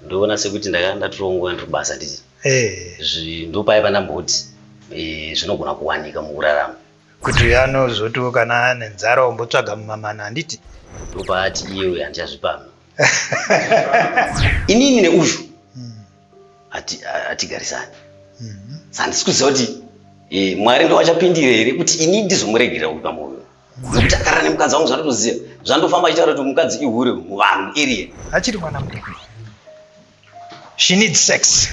Ndoona sekuti ndakanga ndatorongwa ndiri kubasa nditi eh. Ndopaya pandamboti eh, zvinogona kuwanika mukurarama. Kuti uyo anozotiwo kana ane nzara ombotsvaga mumamana handiti? Ndopaati iye uyo handichazvipamhi. Inini neuyu hatigarisani. Saka handisi kuziva kuti eh, Mwari ndo achapindira here kuti inini ndizomuregerera uyu pamoyo. Nokuti akarara nemukadzi wangu zvandotoziva. Zvandofamba achitaura kuti mukadzi ihure muvanhu area. Achiri mwana mudiki. She needs sex.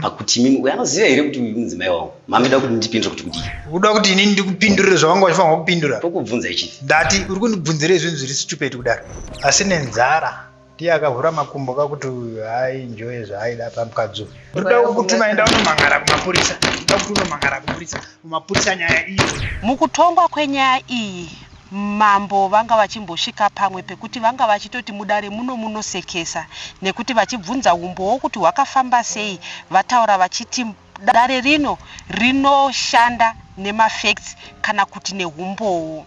Pakuti imimi uyu anoziva here kuti uyu mudzimai wangu? Mamida kuti ndipindure kuti kudii? Uda kuti inini ndikupindurire zvawanga uchifanirwa kupindura? Tokubvunza ichifi. Ndati uri kundibvunzirei zvinhu zviri stupid kudaro? Asi nenzara ndiye akavhura makumbo kakuti uyu ainjoye zvaaida pamukadzi uyu. Ndoda kukutuma enda unomhangara kumapurisa. Ndoda kuti unomhangara kumapurisa. Kumapurisa nyaya iyi. Mukutongwa kwenyaya iyi, Mambo vanga vachimbosvika pamwe pekuti vanga vachitoti mudare muno munosekesa nekuti vachibvunza umbowo kuti hwakafamba sei vataura vachiti dare rino rinoshanda nemafacts kana kuti nehumbowo.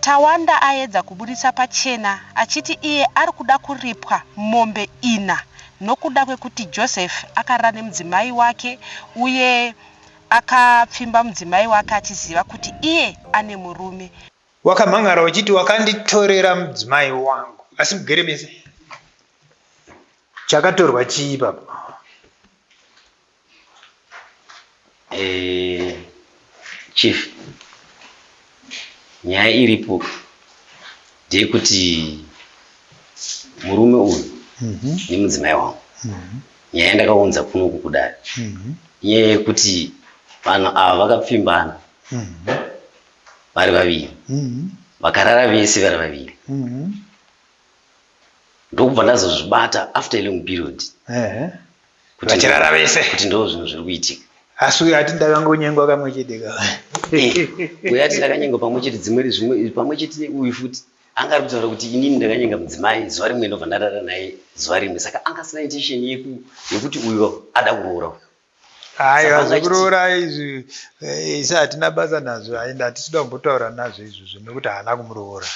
Tawanda aedza kuburitsa pachena achiti iye ari kuda kuripwa mombe ina nokuda kwekuti Joseph akarara nemudzimai wake uye akapfimba mudzimai wake achiziva kuti iye ane murume. Wakamhan'ara uchiti wakanditorera mudzimai wangu asi mugere mese. Chakatorwa chii ipapo? Eh, chief, nyaya iripo ndeyekuti murume uyu nemudzimai wangu nyaya yandakaunza kunoku kudare inyaya yekuti vanhu ava vakapfimbana vari vaviri, vakarara vese vari vaviri, ndokubva ndazozvibata after a long period kuti Vachirara vese. Kuti ndo zvinhu zviri kuitika. Asi uyo ati ndakangonyengwa kamwe chete ka. Uyo ati ndakanyengwa pamwe chete dzimwe zvimwe pamwe chete neuyu futi anga ari kutaura kuti inini ndakanyenga mudzimai zuva rimwe ndobva ndarara naye zuva rimwe, saka anga asina intention yekuti uyu ada kuroora uyu. Aiwa, Saka anga achiti- zvekuroora izvi isi hatina basa nazvo, aenda hatisi kuda kumbotaura nazvo izvozvo nekuti haana kumuroora.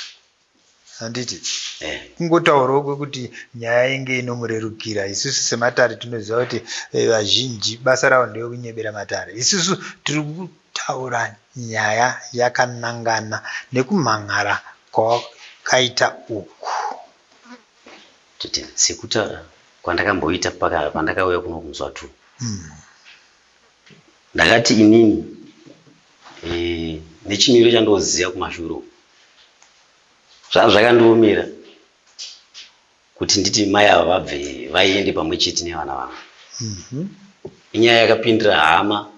Handiti? Eh. Kungotaurawo kwekuti nyaya inge inomurerukira. Isusu sematare tinoziva kuti vazhinji basa ravo ndeyekunyebera matare. Isusu tiri kutaura nyaya yakanangana nekumhan'ara kwawakaita uku. Tete, sekutaura kwandakamboita pandakauya kuno kumusi wa 2 ndakati inini nechimiro chandoziva kumashure uku zvanga zvakandiomera kuti nditi mai ava vabve vaende pamwe chete nevana vangu. Inyaya yakapindira hama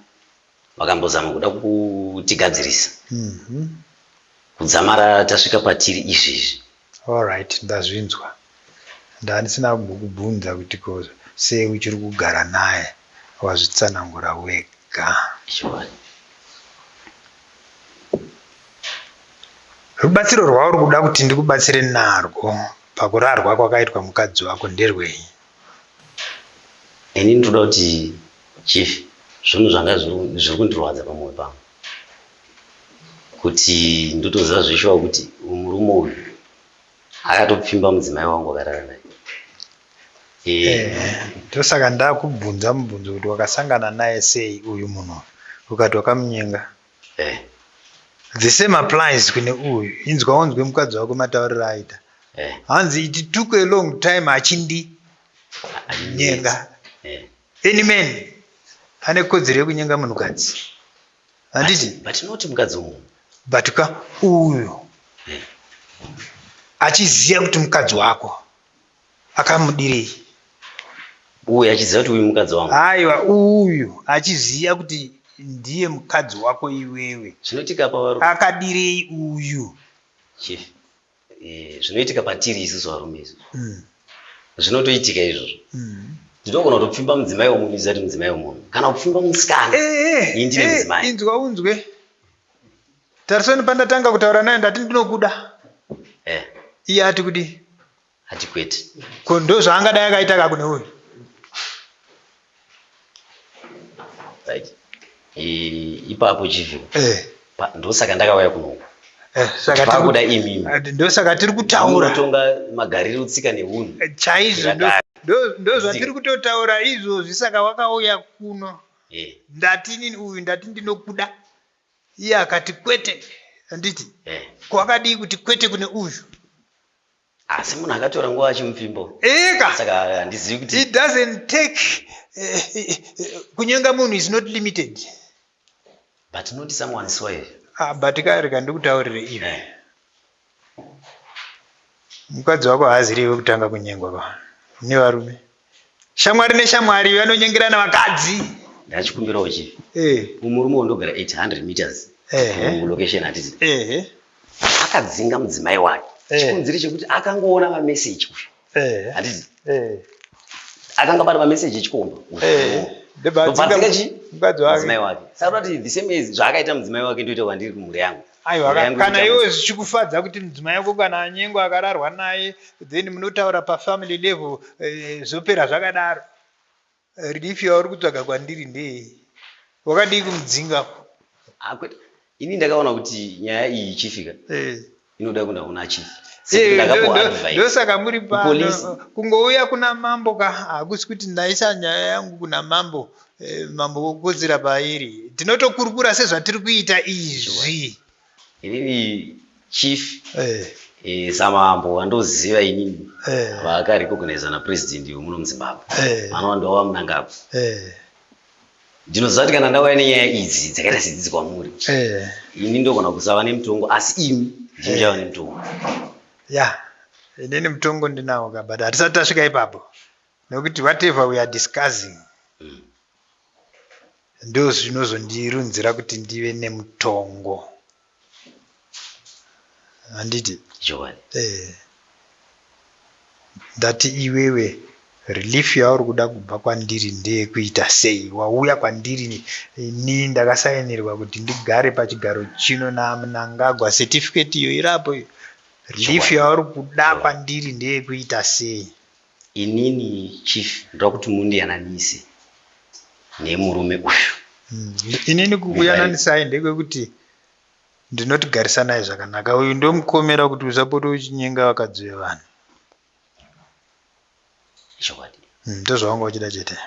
vakambozama kuda kutigadzirisa kudzamara tasvika patiri izvezvi. Alright, ndazvinzwa. Ndandisina kumbokubvunza kuti ko sei uchiri kugara naye, wazvitsanangura wega. Sure. Rubatsiro rwauri kuda kuti ndikubatsire narwo pakurarwa kwakaitwa mukadzi wako nderwei? Ini ndinoda kuti chief, zvinhu zvanga zviri kundirwadza pamwoyo pangu kuti ndotoziva zveshuwa kuti murume uyu akatopfimba mudzimai wangu akarara naye. Ndosaka ndakubvunza mubvunzo kuti wakasangana naye sei uyu munhu ukati wakamunyenga. The same applies kune uyu. Inzwa unzwe mukadzi wako matauriro aita. Hanzi it took a long time achindi nyenga. Any man ane kodzero yekunyenga munhukadzi. Handiti? But not mukadzi wemunhu. But ka uyu achiziva kuti mukadzi wako akamudirei? Uyu achiziva kuti uyu mukadzi wangu. Aiwa, uyu achiziva kuti ndiye mukadzi wako iwewe. Zvinoitika pa Akadirei uyu? Chief, zvinoitika patiri isusu varume isusu. Zvinotoitika izvozvo. Ndinogona kutopfimba mudzimai wemunhu iziva kuti mudzimai wemunhu. Kana kupfimba musikana. Ini ndine mudzimai. Inzwa unzwe. Tarisoni pandatanga kutaura naye ndati ndinokuda. Iye ati kudii? Ati kwete. Ko ndozvaangadai akaita ka kune uyu? Right. Ipapo chief. Ndosaka ndakauya kunoku. Saka Pakuda imimi. Ndosaka tiri kutaura. Munotonga magariro, tsika nehunhu. Chaizvo. Ndozvatiri kutotaura izvozvi. Saka wakauya kuno, ndati inini uyu, ndati ndinokuda, iye akati kwete, handiti? Kwakadii kuti kwete kune uyu? Asi munhu akatora nguva achimupfimbo. Eka. Saka handizivi kuti It doesn't take, kunyenga munhu is not limited. But not someone swear. Ah, but karega ndikutaurire iwe. Mukadzi wako haaziri wekutanga kunyengwa pa nevarume. Shamwari neshamwari vanonyengerana vakadzi. Ndachikumbirawo chief. Murume wondogara 800 meters kulocation, hatiti? Ehe. Akadzinga mudzimai wake. Chikonzero chekuti akangoona mameseji uyu, handiti? Akanga bata mameseji echikomba. Ndobva adzinga Ndobva chi mukadzi wake. Mudzimai wake. Saka kuti the same as zvaakaita mudzimai wake, ndoita kwandiri kumhuri yangu. Aiwa, Mhuri yangu kana inoita iwe zvichikufadza kuti mudzimai wako kana anyengwa akararwa naye, then munotaura pafamily level, zvopera zvakadaro. Relief yauri kutsvaga kwandiri ndeyei? Wakadii kumudzinga? Ah, kwete. Ini ndakaona kuti nyaya iyi ichifika inoda kuenda kuna chief. Ndakapuwa advice. Ndosaka muri pano. Kupolisi. Kungouya kuna mambo ka, hakusi kuti ndaisa nyaya yangu kuna mambo, mambo wokodzera pairi. Tinotokurukura sezvatiri kuita izvi. Inini chief, samambo wandoziva inini, vakarecogniza napresident wemuno muZimbabwe, vanova ndova Mnangagwa, ndinoziva kuti kana ndauya nenyaya idzi dzakaita sedzidzi kwamuri, ini ndogona kusava nemutongo, asi imi ndimi nemutongo. Ya, inini mutongo ndinawo ka, but hatisati tasvika ipapo, nekuti whatever we are discussing ndo zvinozondirunzira kuti ndive nemutongo, handiti? Chokwadi. Ndati iwewe, relief yauri kuda kubva kwandiri ndeyekuita sei? Wauya kwandiri ini ndakasainirwa kuti ndigare pachigaro chino naMnangagwa, certificate iyo irapo iyo. Relief yauri kuda kwandiri ndeyekuita sei? Inini chief, ndoda kuti mundiyananise nemurume uyu. Inini kukuyananisai ndekwekuti ndinotigarisanai zvakanaka. Uyu ndomukomera kuti usapota uchinyenga vakadzi vevanhu. Chokwadi. Ndozvawanga uchida chete.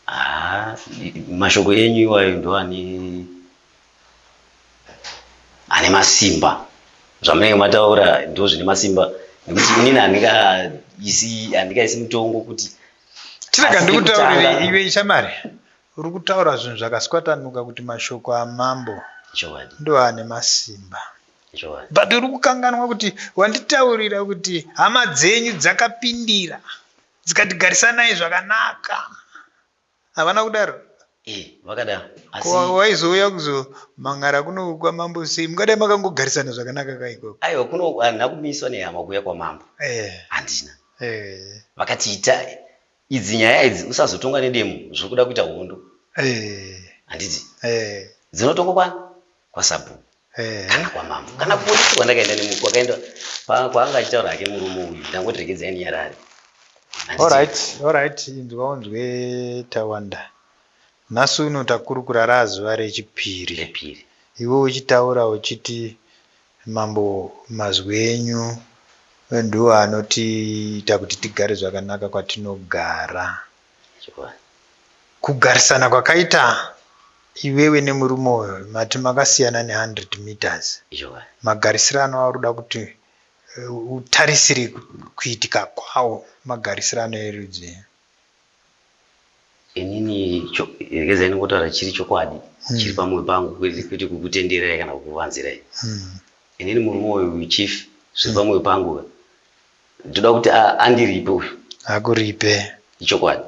Ah, mashoko enyu iwayo ndo ane masimba. Zvamunenge mataura ndo zvine masimba, nekuti inini handingaisi mutongo kuti Chirega Asi ndikutaurire. pekutanga Iwe shamari, uri kutaura zvinhu zvakaswatanuka kuti mashoko amambo ndo ane masimba. But uri kukanganwa kuti wanditaurira kuti hama dzenyu dzakapindira dzikati garisanai zvakanaka. Havana kudaro? Vakadaro, asi Ko waizouya kuzomangara kuno kwamambo sei? Mungadai makangogarisana zvakanaka kaikoko. Aiwa, kuno handina kumiswa nehama kuuya kwamambo. Handina. Vakati ita idzi nyaya idzi, usazotonga nedemo zviri kuda kuita hondo, handiti? Dzinotongwa kwani? Kwasabhuku kana kwamambo kana kupolisi kwandakaenda kwakaenda kwaanga achitaura hake murume uyu. Ndangoti regedzai ndinyarare. Handiti? Alright, inzwa unzwe, Tawanda. Nhasi uno takurukura razuva rechipiri. Repiri. Iwe uchitaura uchiti mambo, mazwi enyu ndo anotiita kuti tigare zvakanaka kwatinogara. Kugarisana kwakaita iwewe nemurume uyu, mati makasiyana ne100 meters. Magarisirano auri kuda kuti utarisire kuitika kwawo, magarisirano erudzi? Inini regedzai ndingotaura chiri chokwadi chiri pamwoyo pangu, kwete kukutenderai kana kukuvanzirai. Inini murume uyu chief, zviri pamwoyo pangu, ndoda kuti andiripe uyu. Akuripe? Ichokwadi.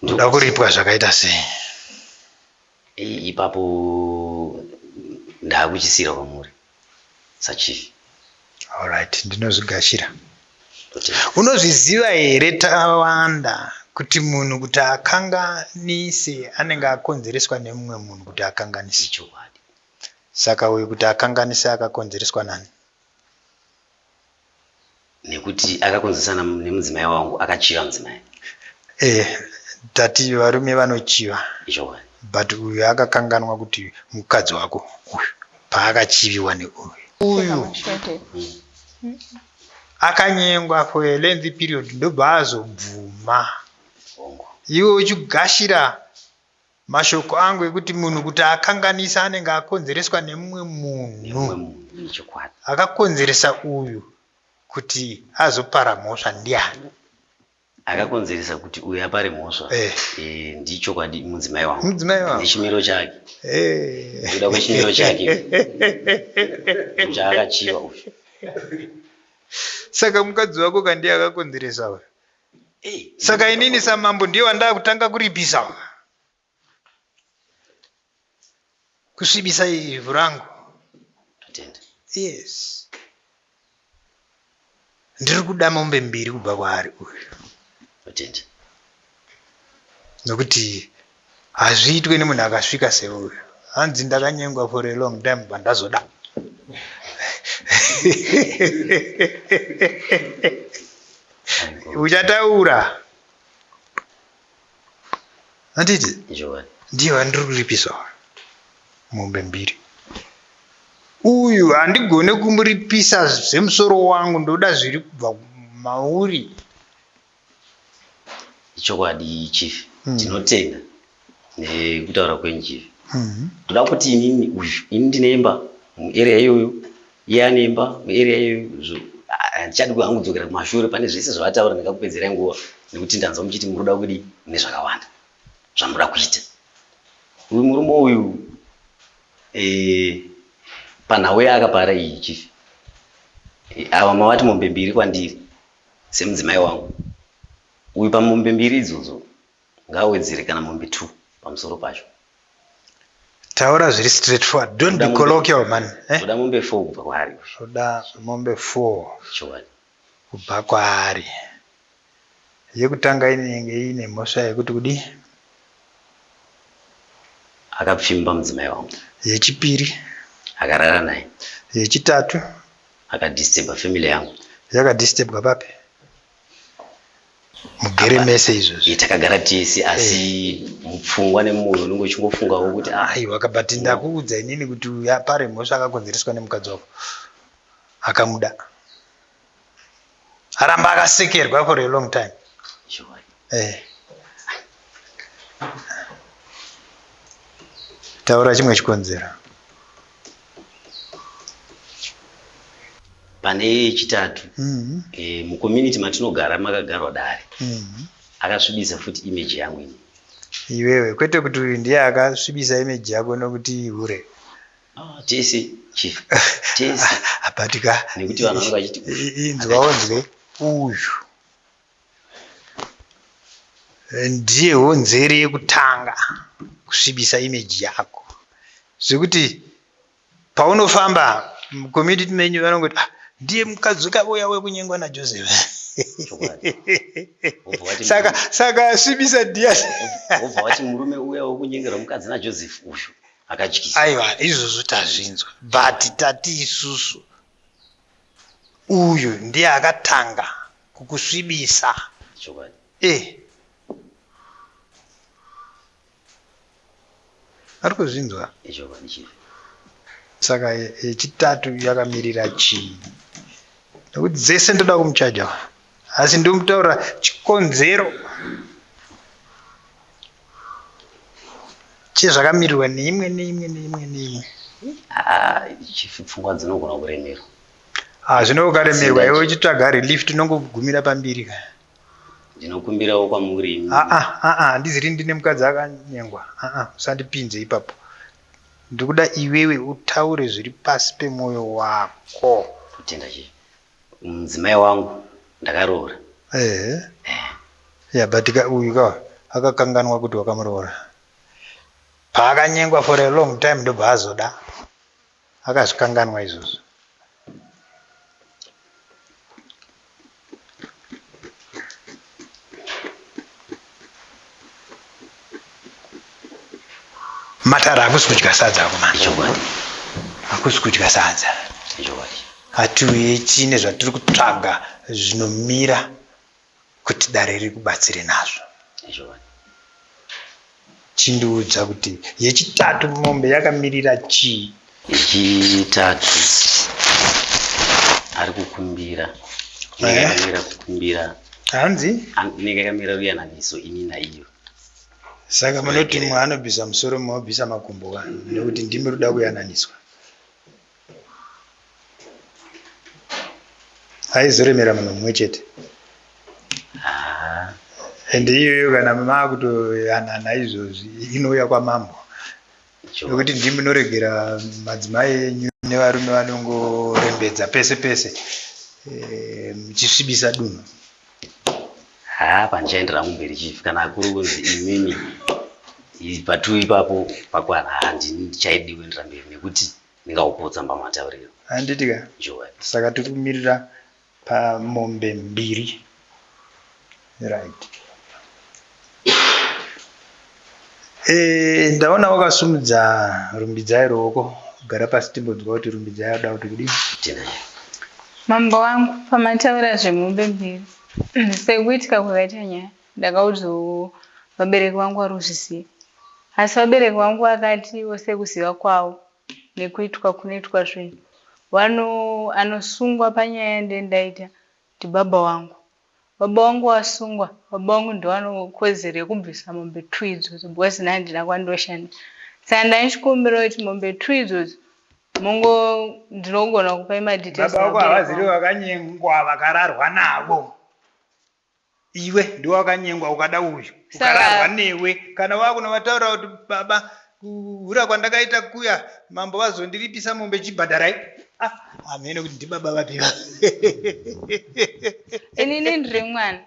Unoda kuripwa zvakaita sei? Ipapo ndaakuchisira kwamuri sachief. Alright, ndinozvigashira. Unozviziva here Tawanda, kuti munhu kuti akanganise anenge akonzereswa nemumwe munhu kuti akanganise? Ichokwadi. Saka uyu kuti akanganise akakonzereswa nani? Nekuti akakonzesana nemudzimai wangu, akachiva mudzimai. Tati varume vanochiva. Ichokwadi. But uyu akakanganwa kuti mukadzi wako uyu paakachiviwa neuyu uyu. Akanyengwa for a lengthy period ndobva azobvuma. Iwe uchigashira mashoko angu ekuti munhu kuti akanganisa anenge akonzereswa nemumwe munhu. Akakonzeresa uyu kuti azopara mhosva ndiani? Akakonzeresa kuti uyu apare mhosva eh. Eh, ndichokwadi mudzimai wangu mudzimai wangu nechimiro chake eh. kuda kwechimiro chake chaakachiva uyu. Saka mukadzi wako kandiye akakonzeresa uyu. Saka inini samambo ndiye wandakutanga kuripisa kusvibisa ivhu rangu. Totenda. Yes, ndiri kuda mombe mbiri kubva kwaari uyu. Totenda. Nokuti hazviitwe nemunhu akasvika seuyu. Hanzi ndakanyengwa for a long time bva ndazoda. Uchataura handiti? Ndiye wandiri kuripiswa mombe mbiri uyu. Handigone kumuripisa zvemusoro wangu, ndoda zviri kubva mauri. Chokwadi chief, tinotenda nekutaura kwenyu chief. Ndoda kuti inini uyu, ini ndine imba muarea iyoyo, iye ane imba muarea iyoyo. Handichadi hangu kudzokera kumashure pane zvese zvavataura. Ndingakupedzerai nguva nekuti ndanzwa muchiti muri kuda kudii, mune zvakawanda zvamunoda kuita. Uyu murume uyu panhau yaakapara iyi chief, ava mavati mombe mbiri kwandiri semudzimai wangu uyu, pamombe mbiri idzodzo ngaawedzere kana mombe 2 pamusoro pacho. Taura zviri straight forward, don't be colloquial man, eh? Toda mombe 4 kubva kwaari. Toda mombe 4 Chokwadi. kubva kwaari. Yekutanga inenge ine mhosva yekuti kudii? Akapfimba mudzimai wangu. Yechipiri? Akarara naye. Yechitatu? Akadisturba family yangu. Yakadisturbwa papi? Mugere mese izvozvi? Takagara tese, asi mupfungwa nemumwoyo unenge uchingofungawo kuti ah, Aiwa, but ndakuudza inini kuti uyu apare mhosva akakonzereswa nemukadzi wako akamuda, aramba akasekerwa for a long time. Chokwadi. Taura chimwe chikonzero. Pane yechitatu, mucommunity matinogara makagarwa dare, akasvibisa futi image yangu ini. Iwewe, kwete kuti uyu ndiye akasvibisa image yako nokuti hure. Ah, tese chief, tese. But ka Nekuti vanhu vanenge vachiti inzwa onzwe, uyu ndiye honzeri yekutanga kusvibisa image yako, zvekuti paunofamba mucommunity menyu vanongoti, "Ah, ndiye mukadzi ukauya wekunyengwa naJoseph." Chokwadi. Wobva wati Saka asvibisa ndiani? Wobva wati murume uya wekunyengerwa mukadzi naJoseph uyu akadyisa. Aiwa, izvozvo tazvinzwa, but tati isusu uyu ndiye akatanga kukusvibisa. Chokwadi. Ari kuzvinzwa? Chokwadi chief. Saka yechitatu yakamirira chii? Nekuti dzese ndoda kumuchaja, asi ndomutaura chikonzero chezvakamirirwa neimwe neimwe neimwe neimwe. Ah, chief, pfungwa dzinogona kuremerwa. Ah, zvino ukaremerwa iwe uchitsvaga relief, tinongogumira pambiri ka. Ndinokumbirawo kwamuri imi. Aa aa, handiziri ndine mukadzi akanyengwa. Aa, usandipinze ipapo. Ndikuda iwewe utaure zviri pasi pemwoyo wako. Kutenda chief. Mudzimai wangu ndakaroora. Ehe, ya, but ka uyu ka akakanganwa kuti wakamuroora paakanyengwa for a long time, ndobva azoda, akazvikanganwa izvozvo. Matara, hakusi kudya sadza akomana. Chokwadi. Hakusi kudya sadza. Chokwadi. Hatiuye chine zvatiri kutsvaga zvinomira kuti dare riri kubatsire nazvo. Chokwadi. Chindiudza kuti yechitatu mombe yakamirira chii? Yechitatu ari kukumbira. Inenge Eh? yakamira kukumbira. Hanzi? Inenge yakamira ruyananiso ini naiyo. Saka munoti mumwe anobvisa musoro mumwe obvisa makumbo ka nekuti ndimi ruda kuyananiswa. Aizoremera munhu mumwe chete. Ah, And iyoyo kana makutoyanana izvozvi inouya kwamambo. Nekuti ndimi munoregera madzimai enyu nevarume vanongorembedza pese pese eh, muchisvibisa dunhu. Haa, pandichaendera mumberi chief kana kuri kunzi imimi patu ipapo pakwana, handini ndichaidi kuendera mberi nekuti ndingaupotsa pamatauriro. Handiti ka? Jowa. Saka tiri kumirira pamombe mbiri. Right. Eh, ndaona wakasumudza Rumbidzai ruoko. Gara pasi timbonzwa kuti Rumbidzai ada kuti kudii. Tena. Mambo wangu, pamataura zvemombe mbiri, sekuitika kwakaita nyaya, ndakaudzwawo vabereki vangu vari kuzviziva. Asi vabereki vangu vakatiwo sekuziva kwavo nekuitwa kunoitwa zvinhu, vano anosungwa panyaya yandendaita ndibaba vangu. Baba vangu vasungwa, baba vangu ndovanokodzero yekubvisa mombe 2 idzodzo because ini handina kwandoshanda. Saka ndaichikumbira kuti mombe 2 idzodzo mongo ndinogona kupai madetails Baba vako evabereki havaziri vangu. vakanyengwa vakararwa navo. Iwe ndiwe wakanyengwa ukada uyu Saka ukararwa newe. Kana wakunovataura kuti baba kuhura kwandakaita kuya mambo vazondiripisa mombe chibhadharai. Ah, hameno kuti ndibaba vapi va. Inini ndiri mwana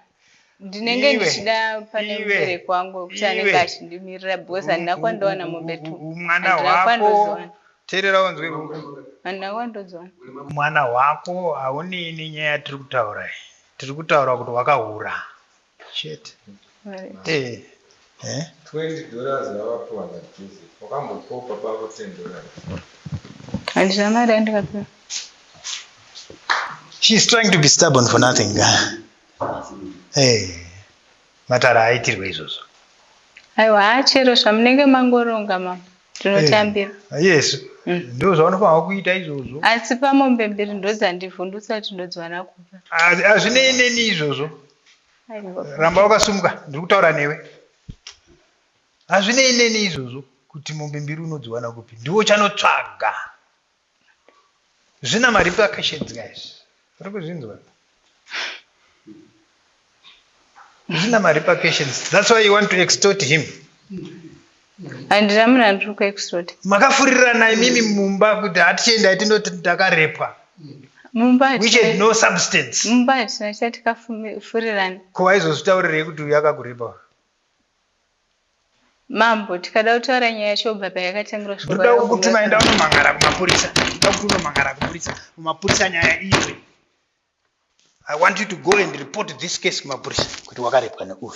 ndinenge Iwe, ndichida pane iwe, mubereki wangu wekuti anenge iwe. achindimirira because handina kwandowana mombe 2. Mwana Handina wako kwandodziwana. teerera unzwe. Handina kwandodziwana. Mwana wako haunei nenyaya yatiri kutaura iyi. Tiri kutaura kuti wakahura chete. Right. Eh. Eh? $20 yavapiwa naJoseph, wakambopawo baba vako $10? Handina mari yandikapiwa. She's trying to be stubborn for nothing. Eh. Matara aitirwe izvozvo. Aiwa, haa chero zvamunenge mangoronga mama ndinotambira. Eh, yes. Ndizvo zvaunofanirwa kuita izvozvo. Asi pamombe mbiri ndodzandivhundutsa kuti ndodziwana kupa. Hazvinei neni izvozvo. Aiwa. Ramba wakasumuka, ndiri kutaura newe. Hazvinei neni izvozvo kuti mombe mbiri unodziwana kupi. Ndiwe uchanotsvaga. Zvina marepercussions guys. Uri kuzvinzwa? Zvina marepercussions. That's why you want to extort him. Handina munhu andiri kuextort. Makafurirana imimi mumba kuti hatichiendai tindoti ndakarepwa. Mumba Which had hatina no substance. mumba hatina chatikafurirana. Ko waizozvitaurirei kuti uyu akakurepa? Mambo, tikada kutaura nyaya yacho kubva payakatangira kusvika Ndoda payakaguma kukutuma enda unomhangara kumapurisa. Ndoda kuti unomhangara kumapurisa. Kumapurisa nyaya iwe. I want you to go and report this case kumapurisa kuti wakarepwa neuyu.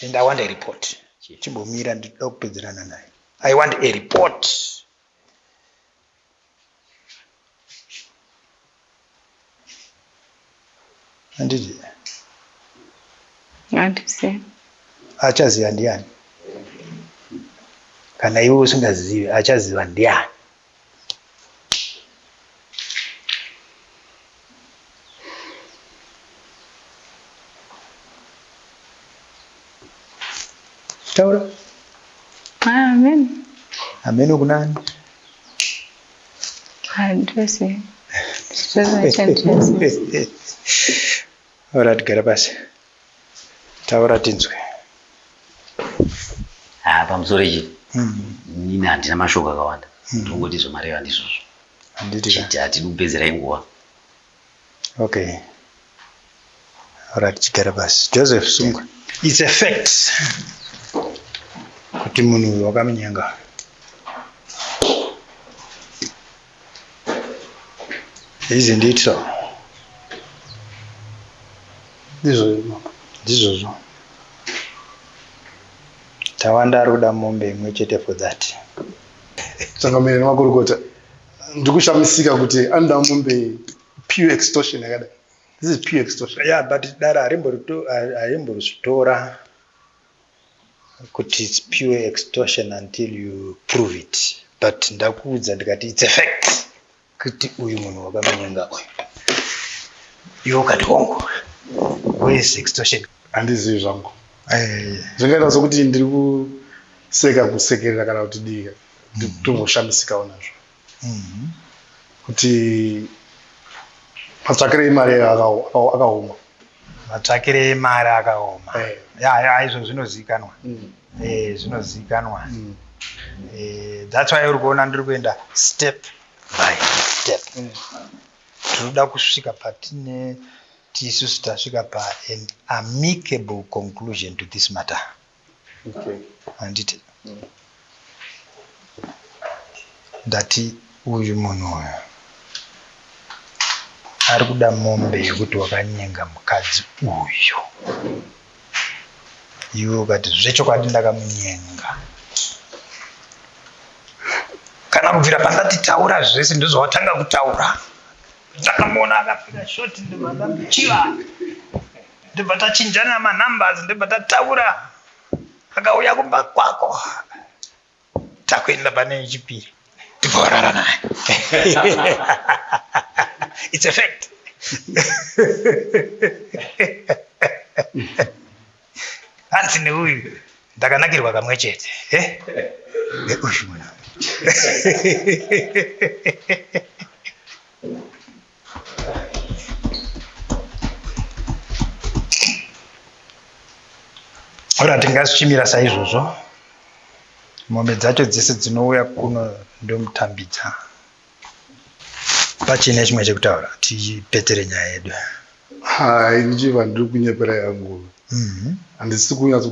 And I want a report. Chimbomira ndinoda kupedzerana naye. I want a report. Handiti Handisi. achaziva ndiani? Kana iwe usingazivi achaziva ndiani? Taura. Amen. Hameno kunani? Handisi. Chandisiziva. Alright, gara pasi. Taura tinzwe. Haa, pamusoro ichi inini handina mashoko akawanda. Ndongoti zvamareva ndizvozvo. Handiti ka? Chete hatidi kupedzerai nguva. Okay. Alright, chigara pasi. Joseph Sungwa. It's a fact kuti munhu uyu wakamunyenga. Isn't it so? Ndizvozvo. Ndizvozvo. Tawanda ari kuda mombe imwe chete for that. Changamire nemakurukota, ndikushamisika kuti anoda mombe, pure extortion yakadai. This is pure extortion. Yeah, but dara harimbozitora kuti it's pure extortion until you prove it. But ndakuudza ndikati it's a fact. Kuti uyu munhu wakamunyenga uyu. Iwe ukati hongu. Where is extortion? Handizivi zvangu. Eh. Zvingaita sokuti ndiri kuseka kusekerera kana kuti dii. Ndikutongoshamisikawo nazvo. Kuti matsvakire emari akaoma. Matsvakire emari akaoma. Eh. Ya ya izvo zvinozivikanwa. Eh zvinozivikanwa. Eh that's why uri kuona ndiri kuenda step by step. Tinoda kusvika patine tiisusu tasvika pa an amicable conclusion to this matter. Okay. Handiti. Ndati uyu munhu uyu ari kuda mombe yekuti wakanyenga mukadzi uyu. Iwe ukati zvechokwadi ndakamunyenga. Kana kubvira pandati taura zvese ndozvawatanga kutaura. Ndakamuona akapfeka short ndobva ndamuchiva. Ndobva tachinjana manumbers ndobva tataura. Akauya kumba kwako. Takuenda pane yechipiri. Ndibva warara naye. It's a fact. Hanzi neuyu ndakanakirwa kamwe chete. Eh? Neuyu mwana. Ora tingazvichimira saizvozvo. Mombe dzacho dzese dzinouya kuno ndomutambidza. Pachine chimwe chekutaura tipetere nyaya yedu. Hai ndichiva ndiri kunyepera yangu. Handisi kunyatso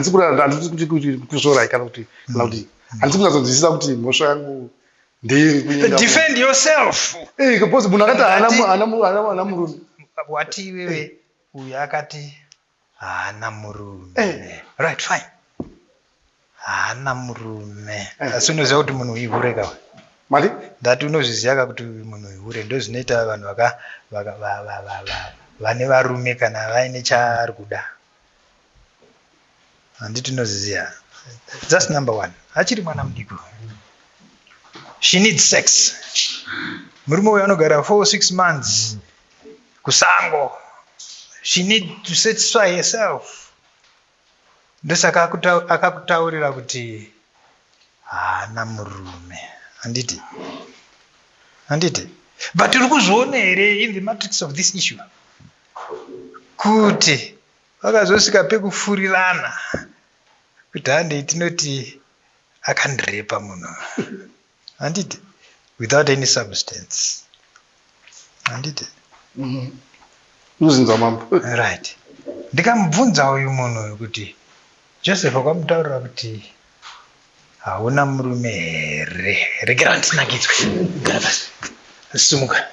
handisi kuti kusvorai kana kuti kana kuti handisi kunyatsonzwisisa kuti mhosva yangu ndeyei kunyenga. Defend yourself. Eh, because munhu akati haana haana haana murume. Wati iwewe uyu akati haana murume. Eh. Right, fine. Haana murume. Asi unoziva kuti munhu ihure ka? Mati? Ndati unozviziva ka kuti munhu ihure ndozvinoita vanhu vaka vaka va, va, va, va, vane varume kana vaine chaari kuda. Handiti unozviziva. That's number one. Achiri mwana mudiki. She needs sex. Murume uyu anogara 4 6 months kusango. She need to satisfy herself. Ndosaka akakutaurira kuti haana murume. Handiti? Handiti? But uri kuzviona here in the matrix of this issue? Kuti vakazosvika pekufurirana kuti handei tinoti akandirepa munhu. Handiti? Without any substance. Handiti? Uzinzwa mambo. Right. Ndikamubvunza uyu munhu uyu kuti Joseph wakamutaurira kuti hauna murume here? Regera ndinakidzwe. Gara pasi. Sumuka.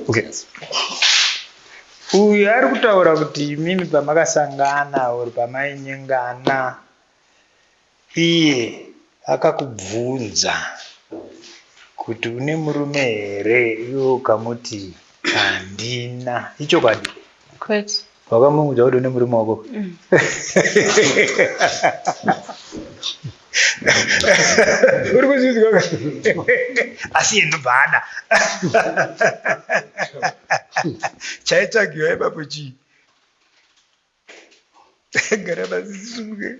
Okay. Uyu ari kutaura kuti imimi pamakasangana or pamainyengana iye akakubvunza kuti une murume here iwe ukamuti handina. Ichokwadi. Kwete. Wakamuudza kuti une murume wako? Uri kuzvinzwa ka? Asi iye ndobva ada. Chaitsvagiwa ipapo chii? Gara pasi sumuke.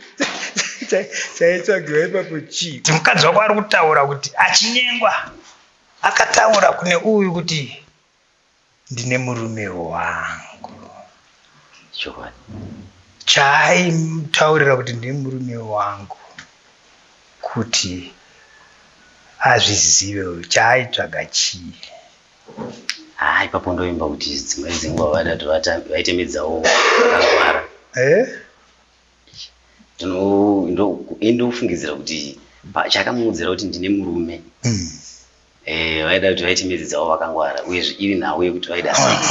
Chaitsvagiwa ipapo chii? Mukadzi wako ari kutaura kuti achinyengwa akataura kune uyu kuti ndine murume wangu. Chokwadi. Chaaimutaurira kuti ndine murume wangu kuti azvizive chaaitsvaga chii. Haa ipapo ndoimba kuti dzimweni dzenguva vaida kuti vaite midzawo vakangwara. Eh? Ndofungidzira kuti chakamuudzira kuti ndine murume. Eh, vaida kuti vaite midzi dzavo vakangwara uyezve iri nhau yekuti vaida sex.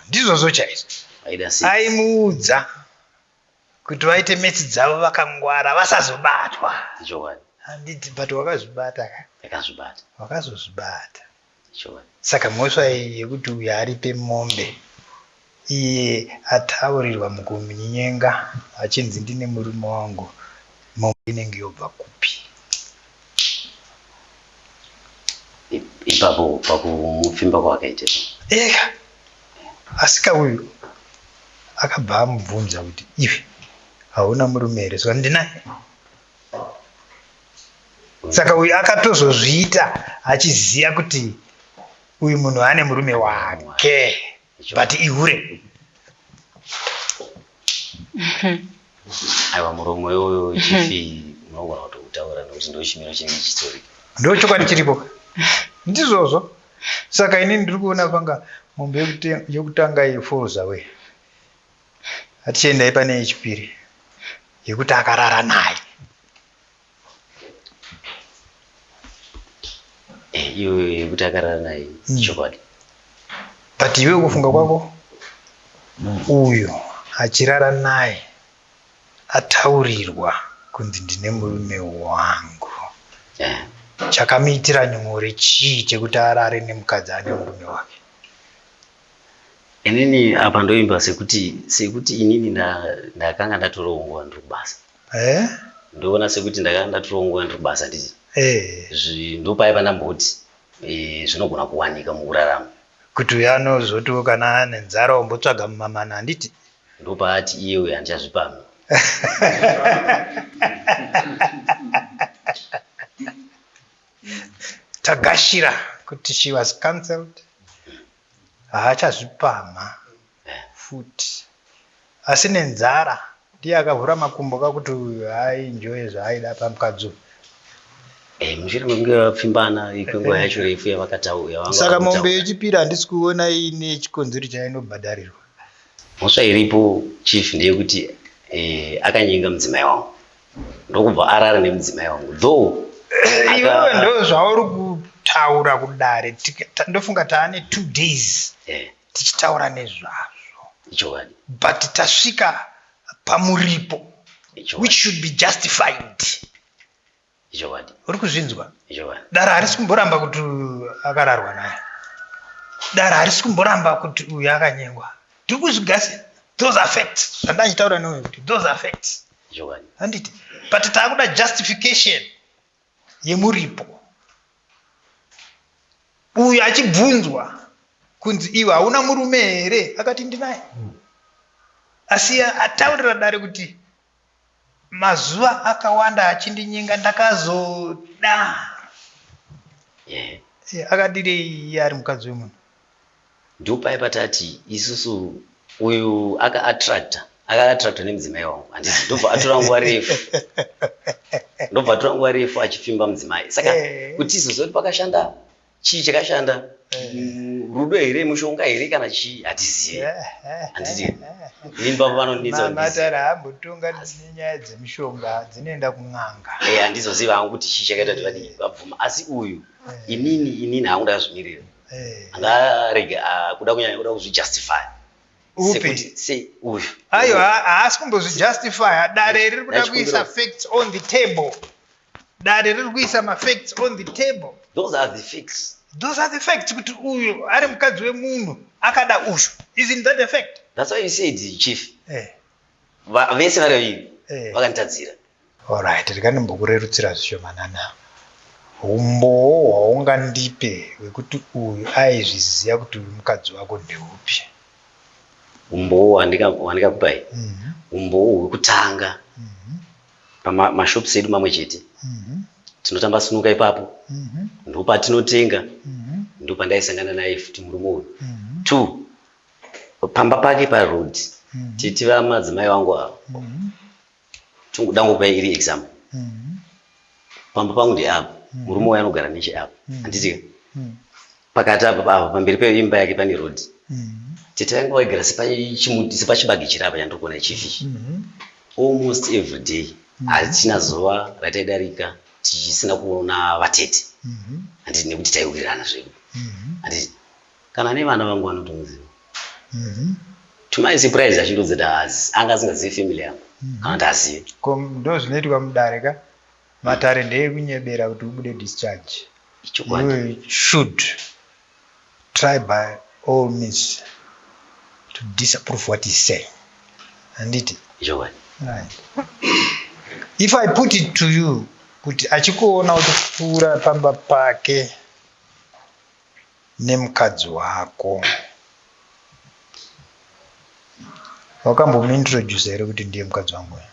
Ndizvozvo chaizvo. Vaida sex. Aimuudza kuti vaite metsi dzavo vakangwara vasazobatwa. Chokwadi. Handiti but wakazvibata ka? Ndakazvibata. Wakazozvibata. Chokwadi. Saka mhosva iyi yekuti uyu aripe mombe iye ataurirwa mukumunyenga achinzi ndine murume wangu mombe inenge yobva kupi? Ipapo pakumupfimba kwakaita. Eka. Asika uyu akabva amubvunza kuti iwe hauna murume here? Saka ndinaye. Saka uyu akatozozviita achiziva kuti uyu munhu ane murume wake but ihure. Aiwa muromo iwoyo chifi unogona kutoutaura nekuti ndochimiro chinenge chitori. Ndochokwadi chiripo. Ndizvozvo. Saka inini ndiri kuona panga mombe yekutanga iyi falls away. Atichiendai pane yechipiri yekuti akarara naye. Eh, iyoyo yekuti akarara naye chokwadi. But iwe kufunga kwako uyu achirara naye ataurirwa kunzi ndine murume wangu. Chakamuitira nyore chii chekuti arare nemukadzi ane murume wake? Inini apa ndoimba sekuti sekuti inini ndakanga ndatorawo nguva ndiri kubasa. Eh? Ndoona sekuti ndakanga ndatorawo nguva ndiri kubasa nditi. Eh. Ndopaya pandamboti zvinogona kuwanika mukurarama. Kuti uyo anozotiwo kana ane nzara ombotsvaga mumamana handiti? Ndopaati iye uyo handichazvipamhi. Tagashira kuti she was cancelled. Haachazvipamha futi. Asi nenzara ndiye akavhura makumbo kakuti uyu aenjoye zvaaida pamukadzi uyu. Mushure mekunge vapfimbana kwenguva yacho refu yavakataura. Saka mombe yechipiri handisi kuona iine chikonzero chainobhadharirwa. Mhosva iripo chief ndeyekuti akanyenga mudzimai wangu. Ndokubva arara nemudzimai wangu. Though Iwewe ndo zvauri kutaura kudare. Ndofunga taane 2 days tichitaura nezvazvo. Ichokwadi. But tasvika pamuripo which should be justified. Ichokwadi. Uri kuzvinzwa? Ichokwadi. Dare harisi kumboramba kuti akararwa naye. Dare harisi kumboramba kuti uyu akanyengwa. Tiri kuzvigasi. Those are facts. Zvandachitaura newe kuti those are facts. Ichokwadi. Handiti. But taakuda justification yemuripo. Uyu achibvunzwa kunzi iwe hauna murume here? Akati ndinaye. Asi ataurira dare kuti mazuva akawanda achindinyenga ndakazoda. Akadirei iye ari mukadzi wemunhu? Ndopai patati isusu uyu aka-attracta aka-attracta nemudzimai wangu handiti ndobva atora nguva refu ndobva atora nguva refu achipfimba mudzimai saka kuti izozoti pakashanda chii chakashanda rudo here mushonga here kana chii hatizivi handiti inini baba vanondinetsa Matare haambotonga nenyaya dzemishonga dzinoenda kun'anga. Handizoziva hangu kuti chii chakaita kuti vadii vabvuma asi uyu inini inini hangu ndakazvimirira angarege kuda kunyanya kuda kuzvijustify Upi? Se uyu Aiwa haasi kumbozvijustify. Dare riri kuda kuisa facts on the table. Dare riri kuisa mafacts on the table. Those are the facts. Those are the facts kuti uyu ari mukadzi wemunhu akada uyu. Isn't that a fact? That's why you said chief. Vese vari vaviri vakanditadzira. Alright, rikandimbokurerutsira zvishomanana. Umbowo hwaungandipe hwekuti uyu aizviziva kuti uyu mukadzi wako ndeupi? Umbowo hwandikakupai umbowo hwekutanga pamashops edu mamwe chete. Tinotamba sinuka ipapo ndopatinotenga ndopandaisangana naye futi murume uyu. 2 pamba pake paroad tete vamadzimai vangu ava. Dangokupai iri example. Pamba pangu ndeapo murume uyu anogara necheapo handiti pakati apa apa pamberi peimba yake pane road. Tete vangu vaigara sepachibage chiri apa chandiri kuona chifi. Almost every day hatina zuva rataidarika tisina kuona vatete. Handiti nekuti taiwirirana zvedu. Handiti kana nevana vangu vanotomuziva. To my surprise achindodzida anga asingazivi family yangu kana kuti azive. Ko ndo zvinoitwa mudare ka? Matare ndeyekunyebera kuti ubude discharge. Ichokwadi. You should try by all means to disapprove what he's saying. Handiti? Ichokwadi. Right. If I put it to you kuti achikuona uchipfuura pamba pake Nemukadzi wako. Wakambomuintroduce here kuti ndiye mukadzi wangu uyu?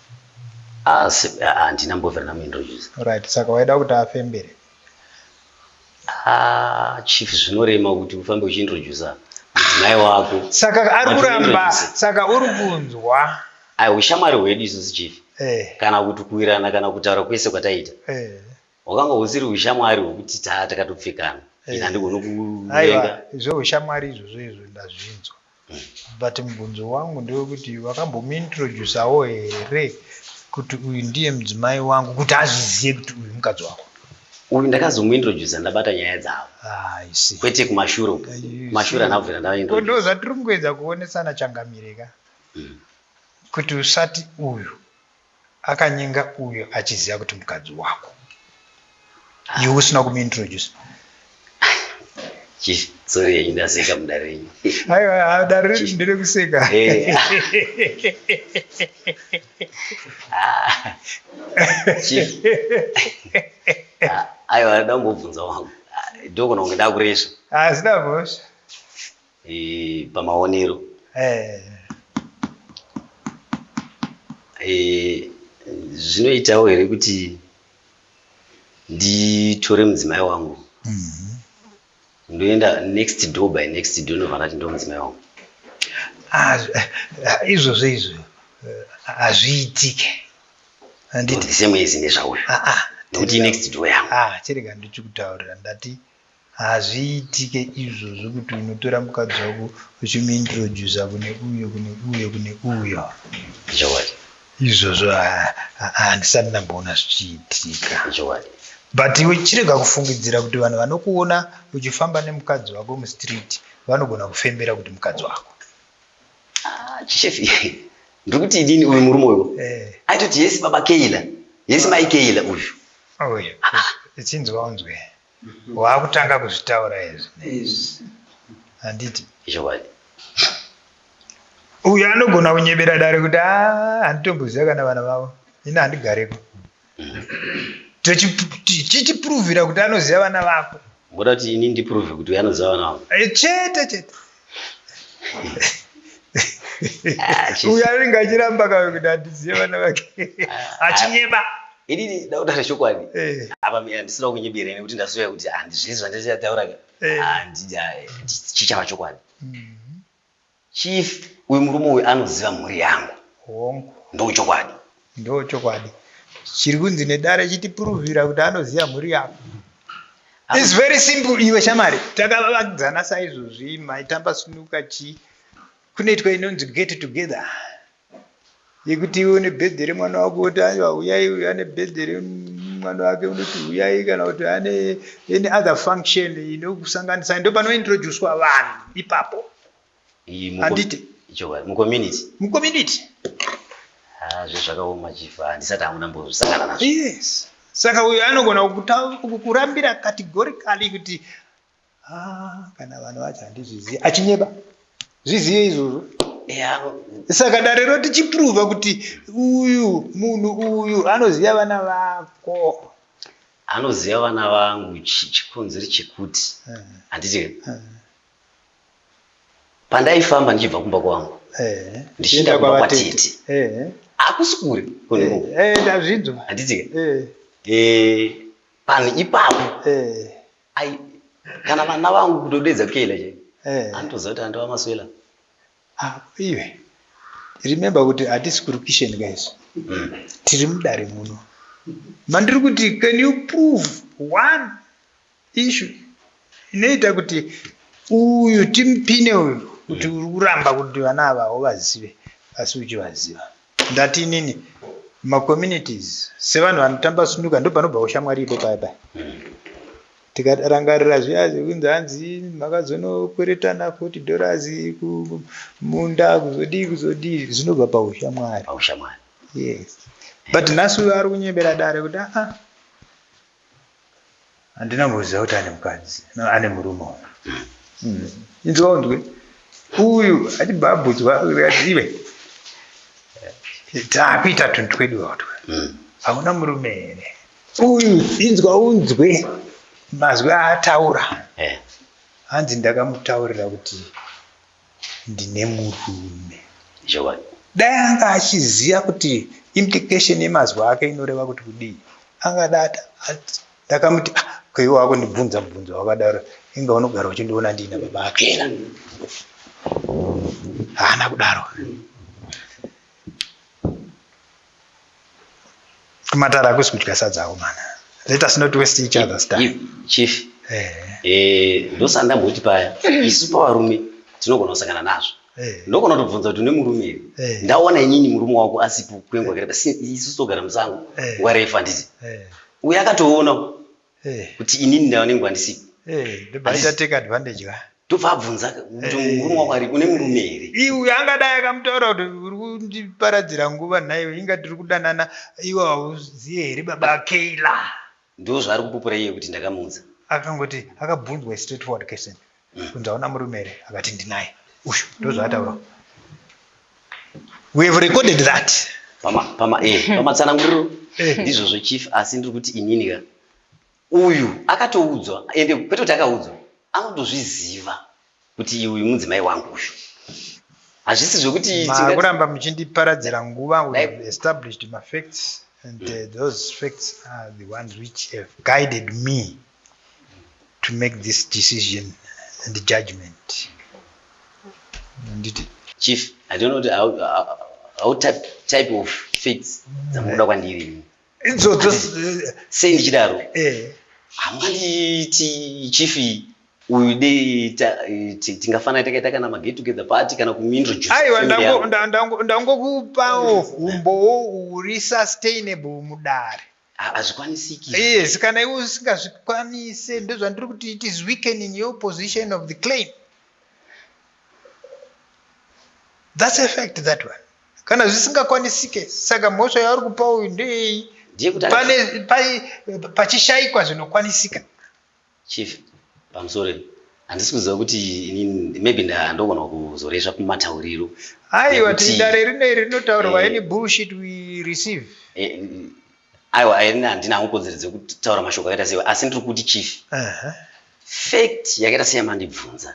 Handina mbovhera ndamuintroduce. Right, saka waida kuti afembere? Ah, chief, zvinorema kuti ufambe uchiintroducer mudzimai wako. Saka ari kuramba, saka uri kunzwa. Ai, ushamwari hwedu isusu chief. Kana kuti kuwirana kana kutaura kwese kwataita. Hwakanga husiri ushamwari hwekuti taa takatopfekana. Ini handigoni kuvenga. Aiwa, zveushamwari izvozvo izvo ndazvinzwa. But mubvunzo wangu ndewekuti wakambomuintroducawo here kuti uyu ndiye mudzimai wangu kuti azvizive kuti uyu mukadzi wako? Uyu ndakazomuintroduca ndabata nyaya dzavo. Ah, I see. Kwete kumashure uku. Kumashure handina kubvira ndavaintroduce. Ndo zvatiri kungoedza kuonesana changamire ka. Kuti usati uyu akanyenga uyo achiziva kuti mukadzi wako iwe usina kumuintroduce. Chief, sorry yenyu ndaseka mudare renyu. Aiwa, dare renyu nderekuseka. Chief. Aiwa, ndambobvunza wangu. Ndogona kunge ndakuresva. Hazina mhosva. Pamaonero. Zvinoitawo here kuti nditore mudzimai wangu ndoenda next door by next door ndobva ndati ndo mudzimai wangu? Izvozvo izvo hazviitike. Handiti same as nezvauyu nekuti next door yangu. Chirega ndichikutaurira, ndati hazviitike izvozvo kuti unotora mukadzi wako uchimuintroduca kune uyo, kune uyo, kune uyo. Chokwadi. Izvozvo handisati ndamboona zvichiitika. Chokwadi. But iwe chirega kufungidzira kuti vanhu vanokuona uchifamba nemukadzi wako mustreet vanogona kufembera kuti mukadzi wako. Chief, ndiri kuti inini uyu murume uyu aitoti yesi baba Keila, yesi mai Keila uyu. Uyu, chinzwa unzwe. Waakutanga kuzvitaura izvi. Handiti? Chokwadi. Uyu anogona kunyebera dare kuti handitomboziva kana vana vavo. Ini handigareko. Tichipuruvhira kuti anoziva vana vako. Moda kuti ini ndipuruvhe kuti uyu anoziva vana vangu? Chete chete. Uyu anenge achiramba kawe kuti handizive vana vake. Achinyeba. Inini ndakutaura chokwadi. Apa mina ndisina kunyebera nekuti ndasuya kuti handizvisi zvandichataura ka. Chichava chokwadi. Chief, uyu murume uyu anoziva mhuri yangu. Hongu. Ndo chokwadi. Ndo chokwadi. Chiri kunzi nedare chitipuruvhira kuti anoziva mhuri yako. It's very simple iwe shamari. Takavavakidzana saizvozvi maitamba sinuka chi. Kunoitwa inonzi get together. Yekuti iwe une birthday remwana wako kuti aiwa uyai, uyu ane birthday remwana wake unoti uyai, kana kuti ane any other function inokusanganisai, ndo panointroducwa vanhu ipapo. Handiti? Chokwadi, mucommunity. Mucommunity. Zve zvakaoma chief, handisati hangu ndambozvisangana nazvo. Yes. Saka uyu anogona kukurambira categorically kuti kana vanhu vacho handizvizivi, achinyeba. Zvizive izvozvo. Saka dare rotichiprova kuti uyu munhu uyu anoziva vana vako. Anoziva vana vangu chikonzero chekuti handiti pandaifamba ndichibva kumba kwangu ndichienda kumba kwatete, hakusi kure kune Ndazvinzwa. Handiti panhu ipapo ai kana vana vangu kutodedza Keila chai anotoziva kuti andova maswela. Iwe remember kuti hatisi kurukisheni guys, tiri mudare muno. Mandiri kuti can you prove one issue inoita kuti uyu timupine uyu kuti uri kuramba kuti vana ava hauvazive asi uchivaziva? Ndati inini macommunities sevanhu vanotamba sinuka ndo panobva ushamwari ipo paya paya. Tikarangarira zviya zvekunzi hanzi makazonokweretana $40 kumunda kuzodii kuzodii, zvinobva paushamwari. Paushamwari. Yes, but nhasi uyu ari kunyebera dare kuti aa handina kumboziva kuti ane mukadzi, ane murume uyu. Inzwa unzwe, uyu achibva abvunzwa akati iwe taakuita tunhu twedu utwe, hauna murume here? Uyu inzwa unzwe mazwi aataura. Hanzi ndakamutaurira kuti ndine murume. Chokwadi. Dai anga achiziva kuti implication yemazwi ake inoreva kuti kudii, angada ndakamuti ah, ko iwe wakundibvunza mubvunzo wakadaro, inga unogara uchindiona ndiina baba Akela. Haana kudaro. Kumatara hakusi kudya sadza akomana. Let us not waste each other's time. Chief, eh, ndosandamboti paya isu pavarume tinogona kusangana nazvo. Ndogona kutobvunza kuti une murume here? Ndaona inini murume wako asipo kwenguva yakareba, isu togara musango nguva refu handiti? Uyo akatoona kuti inini ndava nenguva ndisipo. Ndobva aita take advantage ka. Ndobva abvunza kuti murume wako ari une murume here? Iwe angadai akamutaura kuti uri kundiparadzira nguva nhaiwe, inga tiri kudanana iwe hauziye here baba Keila? Ndozvaari kupupura iye kuti ndakamuudza. Akangoti akabvunzwa straight forward question kunzi hauna murume here, akati ndinaye uyu, ndozvaataura. We have recorded that. Pamatsananguriro ndizvozvo chief, asi ndiri kuti inini ka uyu akatoudzwa, ende kwete kuti akaudzwa, anotozviziva kuti uyu mudzimai wangu uyu. Hazvisi zvekuti Makuramba muchindiparadzira nguva. We have established my facts and those facts are the ones which have guided me to make this decision and judgment. Nditi Chief, I don't know kuti how type of facts dzamunoda kwandiri ini. Idzodzo. Sei ndichidaro? Hamunganditi chief uyu de tingafanira takaita kana maget together party kana kumuintroduce Aiwa, family yangu. Ndangokupawo umbowo uri sustainable mudare. Hazvikwanisiki. Yes, kana iwe usingazvikwanise, ndozvandiri kuti it is weakening your position of the claim. That's a fact, that one. Kana zvisingakwanisike, saka mhosva yauri kupa uyu ndeyei? Ndiye kuti Pane pachishayikwa zvinokwanisika. Chief, pamusoro, handisi kuziva kuti inini maybe ndogona kuzoresva kumatauriro. Aiwa, dare rineri rinotaurwa any bullshit we receive. Aiwa, ini handina hangu kodzero dzekutaura mashoko akaita seiwa, asi ndiri kuti chief, fact yakaita seyamandibvunza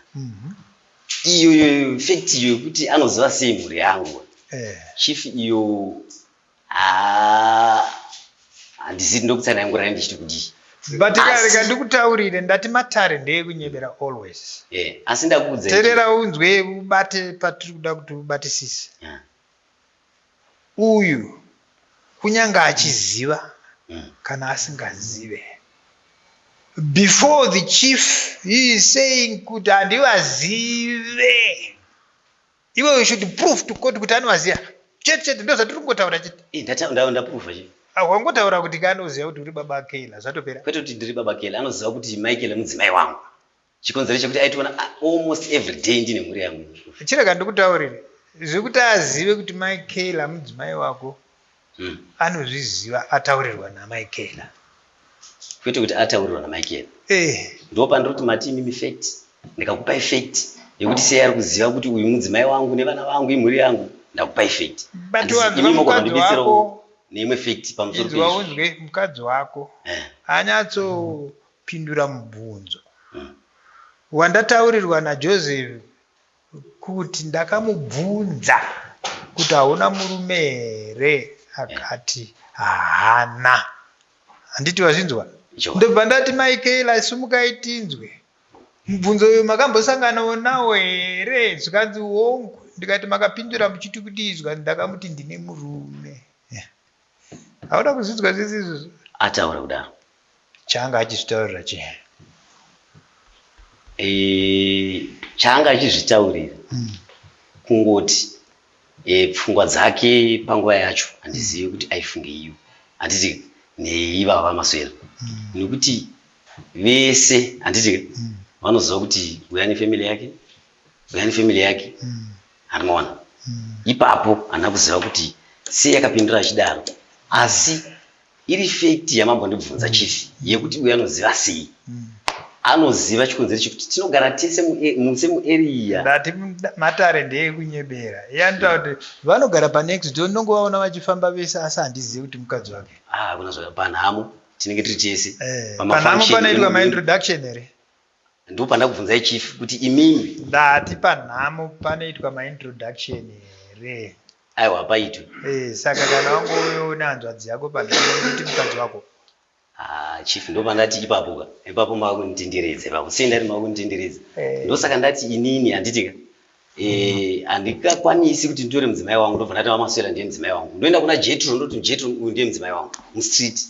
iyo, fact iyo yekuti anoziva sei mhuri yangu, chief, iyo handizivi ndokutsanangurai ndichiti kudii. But rega ndikutaurire, ndati matare ndeyekunyebera always. Asi ndakuudza. Teerera unzwe, ubate patiri kuda kuti ubatisise. Uyu kunyange achiziva kana asingazive, before the chief he is saying kuti handivazive. Iwe you should prove to court kuti anovaziva chete chete, ndo zvatiri kungotaura chete. Ndaprova chief. Wangotaura kuti kaanoziva kuti uri baba Keila, zvatopera. Kwete kuti ndiri baba Keila, anoziva kuti Michael mudzimai wangu, chikonzero chekuti aitiona almost every day ndine mhuri yangu. Chirega ndikutaurire, zvekuti azive kuti Michaela mudzimai wako, anozviziva ataurirwa naMichaela. Kwete kuti ataurirwa naMichael. Ndo pandiri kuti mati imimi fact, ndikakupai fact yekuti sei ari kuziva kuti uyu mudzimai wangu nevana vangu imhuri yangu, ndakupai fact. But wanzwa mukadzi wako neimwe fact pamusoro. Inzwa unzwe, mukadzi wako anyatsopindura mubvunzo wandataurirwa naJoseph kuti ndakamubvunza kuti hauna murume here, akati haana. Handiti wazvinzwa? Ndobva ndati, Michaela, sumukai tinzwe mubvunzo uyu, makambosanganawo nawo here? Zvikanzi hongu. Ndikati makapindura muchiti kudii? Zvikanzi ndakamuti ndine murume. Hauna kuzvinzwa zvese izvozvo? Ataura kudaro. Chaanga achizvitaurira chii? Chaanga achizvitaurira kungoti pfungwa dzake panguva yacho handizivi kuti aifungeiwo, handiti, neivava vaMaswera, nekuti vese, handiti, vanoziva kuti uyu ane family yake, uyu ane family yake. Harimaona ipapo handina kuziva kuti sei akapindura achidaro, asi iri fact yamambondibvunza chief yekuti uyu anoziva sei, anoziva chikonzero chekuti tinogara tese muse muarea. Ndati matare ndeyekunyebera. Iye anotaura kuti vanogara panext door, ndinongovaona vachifamba vese, asi handizivi kuti mukadzi wake. Ah, kuna panhamo tinenge tiri tese. Panhamo panoitwa maintroduction here? Ndopandakubvunzai chief kuti imimi. Ndati panhamo panoitwa maintroduction here? Aiwa hapaitwi. Eh, saka kana wangouya une hanzvadzi yako panhamo unoti mukadzi wako. Ah, chief ndopandati ipapo ka. Ipapo makundindiridza ipapo. Sei ndati makundindiridza? Eh. Ndosaka ndati inini handiti ka. Eh, handikakwanisi kuti nditore mudzimai wangu ndobva ndati vamaswera ndiye mudzimai wangu. Ndoenda kuna Jetro ndoti Jetro uyu ndiye mudzimai wangu mustreet.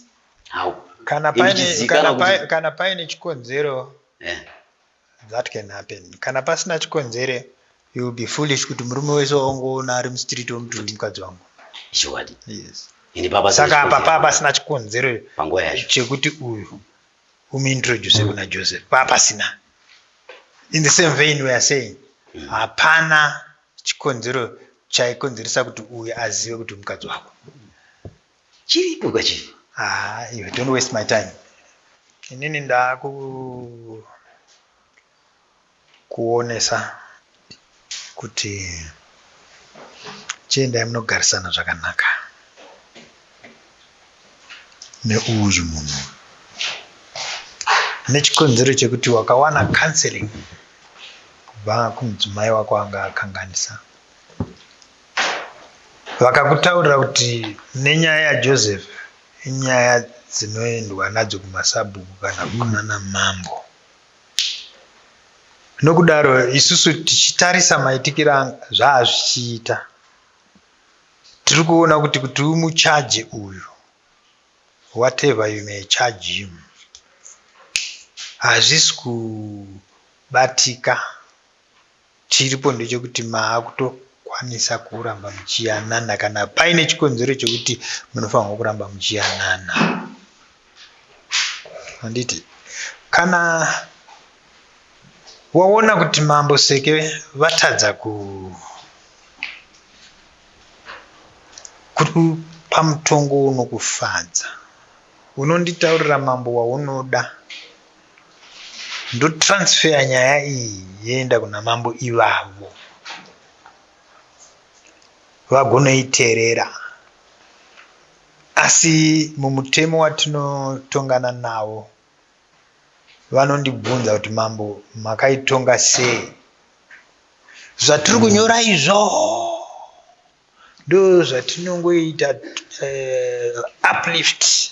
How? Kana paine kana paine kana paine chikonzero eh. That can happen. Kana pasina chikonzero you will be foolish kuti murume wese waungoona ari mustreet womuti uri mukadzi wangu. Chokwadi. Yes. Ini baba Saka apa paa pasina chikonzero panguva yacho chekuti uyu umuintroduce kuna Joseph. Paa pasina. In the same vein we are saying hapana chikonzero chaikonzeresa kuti uyu azive kuti mukadzi wako. Chiripo ka chief. Ah, iwe don't waste my time. Inini ndaku kuonesa kuti chiendai munogarisana zvakanaka neuyu munhu nechikonzero chekuti wakawana counseling kubva kumudzimai wako anga akanganisa. Vakakutaurira kuti nenyaya yaJoseph inyaya dzinoendwa nadzo kumasabhuku kana kunana mambo. Nokudaro isusu tichitarisa maitikiro zvaazvichiita tiri kuona kuti kuti umuchaje uyu whatever you may charge him hazvisi kubatika. Chiripo ndechekuti maakutokwanisa kuramba muchiyanana kana paine chikonzero chekuti munofanirwa kuramba muchiyanana. Handiti? Kana waona kuti Mambo Seke vatadza ku kupa mutongo unokufadza, unonditaurira mambo waunoda Ndotransfer nyaya iyi yoenda kuna mambo ivavo vagonoiterera asi mumutemo watinotongana nawo vanondibvunza kuti mambo makaitonga sei zvatiri kunyora izvo ndozvatinongoita uplift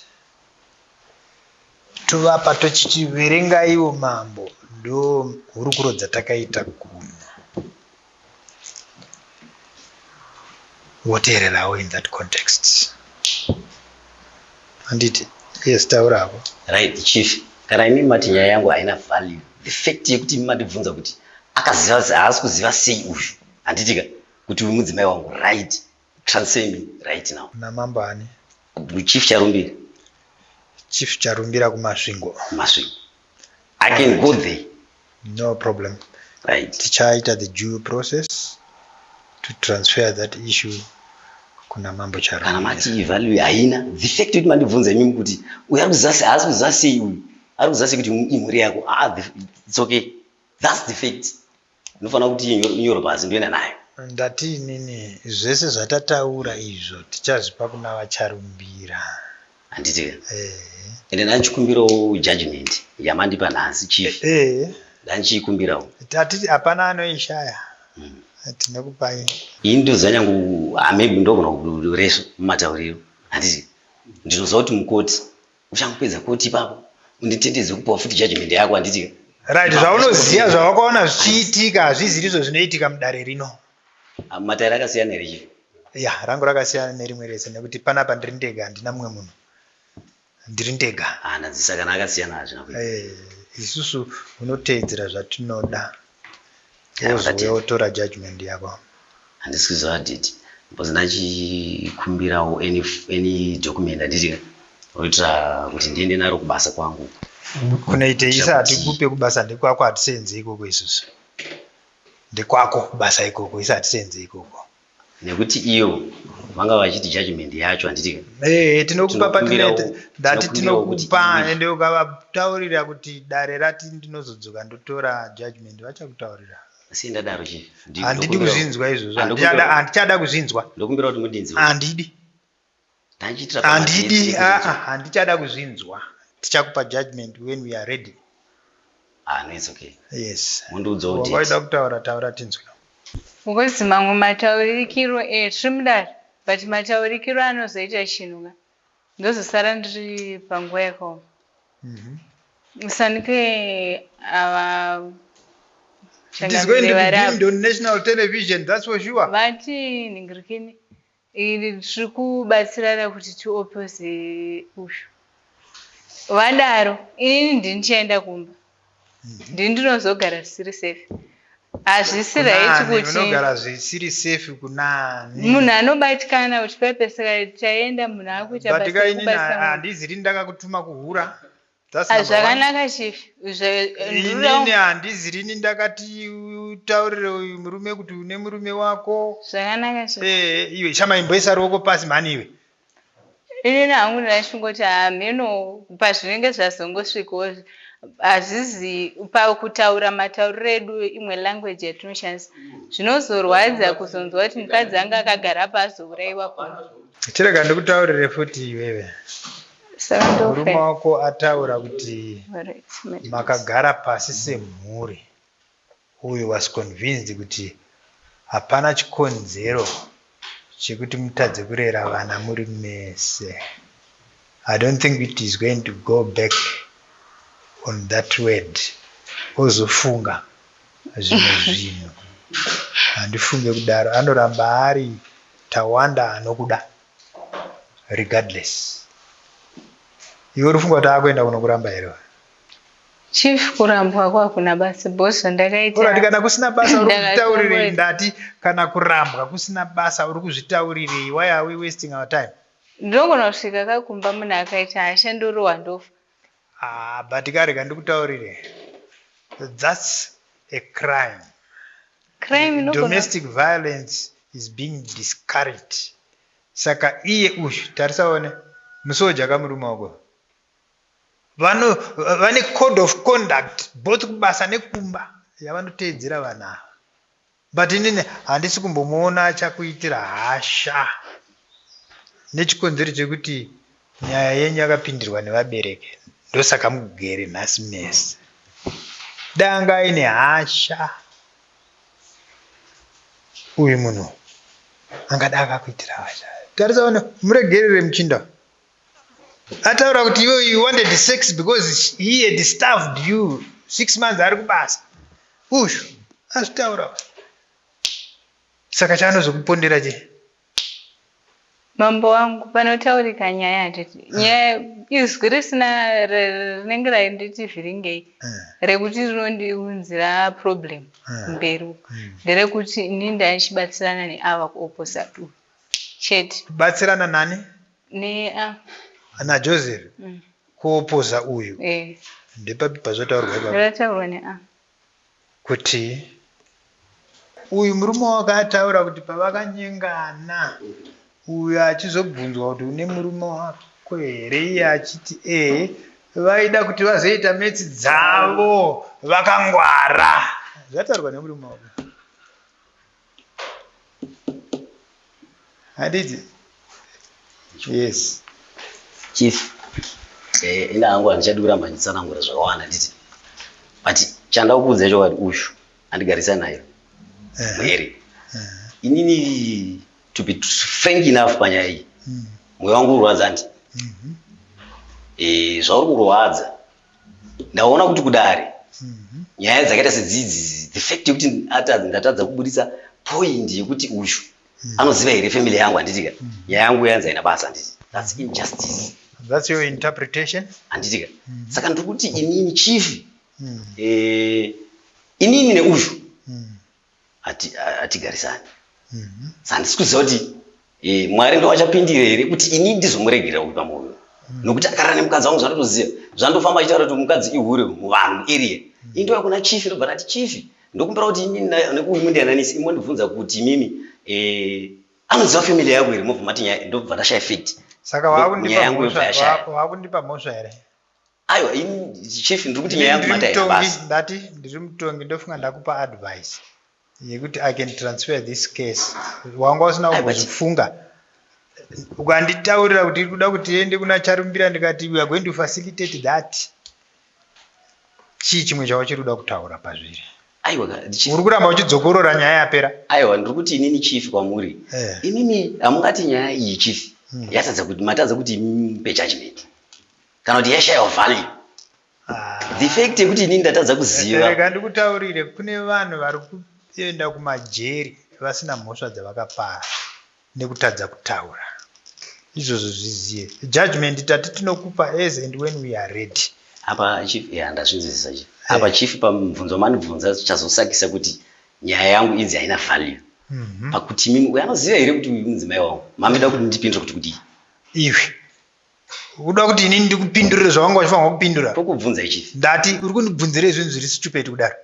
Tovapa tochiti verengaiwo mambo ndo hurukuro dzatakaita kuno. Voteererawo in that context. Handiti? Yes, taura hako. Right chief, kana imi mati nyaya yangu haina value, the fact yekuti imi mandibvunza kuti akaziva haasi kuziva sei uyu, handitika kuti uyu mudzimai wangu, right, transfer me right now. Namambo ani? Chief Charumbira. Chief Charumbira kuMasvingo. Masvingo. I can go there. No problem. Right. Tichaita the due process to transfer that issue kuna Mambo Charumbira. Kana mati value haina, the fact kuti mandibvunza imimi kuti uyu ari kuziva sei, haasi kuziva sei uyu. Ari kuziva sei kuti imhuri yako. Ah, it's okay. That's the fact. Unofanira kuti inyorwe pasi ndoenda nayo. Ndati inini zvese zvatataura izvo tichazvipa kuna VaCharumbira. Handiti ka? Eh. Ende ndandichikumbirawo judgment yamandipa nhasi chief. Eh. Ndandichikumbirawo. Tati hapana anoishaya. Tinokupai. Ini ndoziva nyangu ah, maybe ndogona kuresva mumatauriro. Handiti ndinoziva kuti mukoti Uchangopedza koti ipapo unditendedze kupiwa futi judgment yako handiti? Right, zvaunoziva zvawakaona zvichiitika hazvizi ndizvo zvinoitika mudare rino. Ah, matare akasiyana here chief? Ya, rangu rakasiyana nerimwe rese nekuti panapa ndiri ndega handina mumwe munhu. Ndiri ndega. Ah, ndadzisa kana akasiyana hazvina kuita. Eh, isusu unoteedzera zvatinoda. Wozouya wotora judgment yako. Handisi kuziva date because ndachikumbirawo any, any document handiti roitira kuti ndiende naro kubasa kwangu. Kunoitei isa hatikupe kubasa ndekwako hatisenze ikoko isusu. Ndekwako kubasa ikoko isa hatisenze ikoko. Nekuti iyo vanga vachiti judgment yacho handiti ka? Eh, tinokupa patinoita ndati tinokupa ende ukavataurira kuti dare rati ndinozodzoka ndotora judgment vachakutaurira. Asi ndadaro chief. Handidi kuzvinzwa izvozvo. Handichada kuzvinzwa. Ndokumbira kuti mundinzwe. Handidi. Ndachiitira Handidi, ah, ah, handichada kuzvinzwa. Tichakupa judgment when we are ready. Ah, no, it's okay. Yes. Mundiudzawo date. Waida kutaura taura tinzwe. Because mamwe mataurikiro eh tiri mudare but mataurikiro anozoita chinhu ka ndozosara ndiri panguva yakaoma. Sanike ava It is going to changamire be vari apa. beamed on national television, that's for sure. Vati ningirikini iri tiri kubatsirana kuti tiopose uyu. Vadaro inini ndini ndichaenda kumba. Ndini ndinozogara zvisiri safe. Hazvisi right Kunani kuti unogara zvisiri safe kunani? munhu anobatikana kuti pepe saka taenda munhu akuita But basa ka inini rekubatsira munhu. handiziri ndakakutuma kuhura. That's Ah, number one. zvakanaka chief Inini handizirini ndakati utaurire uyu murume kuti une murume wako. Zvakanaka chief. Eh, iwe chama imboisa ruoko pasi mhani iwe. Inini hangu ndachingoti hameno pazvinenge zvazongosvikawo hazvizi pakutaura matauriro edu imwe language yatinoshandisa zvinozorwadza kuzonzwa kuti mukadzi anga akagara paazourayiwa kumba. Chirega ndikutaurire futi iwewe. Saka Murume ndofa. wako ataura kuti Alright, madam. makagara pasi semhuri. Uyu was convinced kuti hapana chikonzero chekuti mutadze kurera vana muri mese. I don't think it is going to go back on that word. Ozofunga zvimwe zvinhu. Handifunge kudaro. Anoramba ari Tawanda anokuda regardless. Iwe uri kufunga kuti akuenda kunokuramba here? Chief kurambwa kwakuna basa boss zvandakaita. Alright, kana kusina basa uri kuzvitaurirei Ndakatongoita. ndati kana kurambwa kusina basa uri kuzvitaurirei why are we wasting our time? Ndinogona kusvika kakumba munhu akaita hasha ndorohwa ndofa. Ah, but karega ndikutaurire. That's a crime. Crime inogona Domestic violence is being discouraged. Saka iye uyu tarisaone musoja kamurume wako. Vano vane code of conduct both kubasa nekumba yavanoteedzera vanhu ava. But inini handisi kumbomuona achakuitira hasha nechikonzero chekuti nyaya yenyu yakapindirwa nevabereki ndosaka mugere nhasi mese. Danga aine hasha uyu munhu angada akakuitira hasha. Tarisaone muregerere muchinda. Ataura kuti iwe you wanted sex because he had starved you 6 months ari kubasa. Uyu azvitaura. Saka chaanozokupondera chii? Mambo wangu panotaurika nyaya handiti nyaya izwi risina rinenge rainditi vhiringei rekuti rinondiunzira problem mberi uko nderekuti inini ndaichibatsirana neava kuoposa du chete. Kubatsirana nani? Nea. NaJoseph kuopoza uyu. Eh. Ndepapi pazvotaurwa ipapo? Ndataurwa nea. Kuti uyu murume wake ataura kuti pavakanyengana uyu achizobvunzwa kuti une murume wako here iye achiti ehe vaida kuti vazoita maths dzavo vakangwara zvataurwa nemurume wako handiti yes. Chief, ina hangu handichadi kuramba nditsanangura zvakawanda nditi, but chanda kukuudza chokwadi uyu andigarisa nayo muhere inini, to be frank enough, panyaya iyi mwoyo wangu urwadza handi zvauri kurwadza ndaona kuti kudare nyaya dzakaita sedzidzi, the fact yekuti ndatadza kubudisa point yekuti uyu anoziva here family yangu handitika nyaya yangu yanzi haina basa handiti, that's injustice. That's your interpretation. Handitika saka ndiri kuti inini chief, inini neuyu hatigarisani saka handisi kuziva kuti Mwari ndo vachapindira here kuti inini ndizomuregerera uyu pamwoyo nokuti akarara nemukadzi wangu zvandotoziva zvandofamba achitaura kuti mukadzi ihure muvanhu area ini ndouya kuna chief ndobva ndati chief ndokumbira kuti inini nekuyu mundiyananisi imondibvunza kuti imimi anoziva family yako here mobva mati nyaya ndobva ndashaya fact. Saka Nyaya yangu yobva yashaya. Wakundipa mhosva here? Aiwa, ini chief ndiri kuti nyaya yangu Ndiri mati haina mutongi basa. Ndati ndiri mutongi ndofunga ndakupa advice yekuti I can transfer this case wanga usina Ai, but- kumbozvifunga ukanditaurira kuti iri kuda kuti tiende kuna Charumbira ndikati we are going to facilitate that. Chii chimwe chauchiri kuda kutaura pazviri? Aiwa ka, chief. Uri kuramba uchidzokorora nyaya yapera? Aiwa, ndiri kuti inini chief kwamuri. Eh. Imimi hamungati nyaya iyi chief yatadza kuti matadza kuti mupe judgment. Kana kuti yashaiwa value. Ah. The fact yekuti inini ndatadza kuziva. Rega ndikutaurire, kune vanhu vari kuenda kumajeri vasina mhosva dzavakapara nekutadza kutaura. Izvozvo zviziye. Judgment tati tinokupa as and when we are ready. Apa chief, ya ndazvinzwisisa chief. Apa chief pamubvunzo mandibvunza chazosakisa kuti nyaya yangu inzi haina value. Pakuti imimi uyu anoziva here kuti uyu mudzimai wangu? Mamida kuti ndipindure kuti kudii? Iwe uda kuti inini ndikupindurire zvawanga uchifanirwa kupindura? Tokubvunza chief. Ndati uri kundibvunzirei zvinhu zviri stupid kudaro?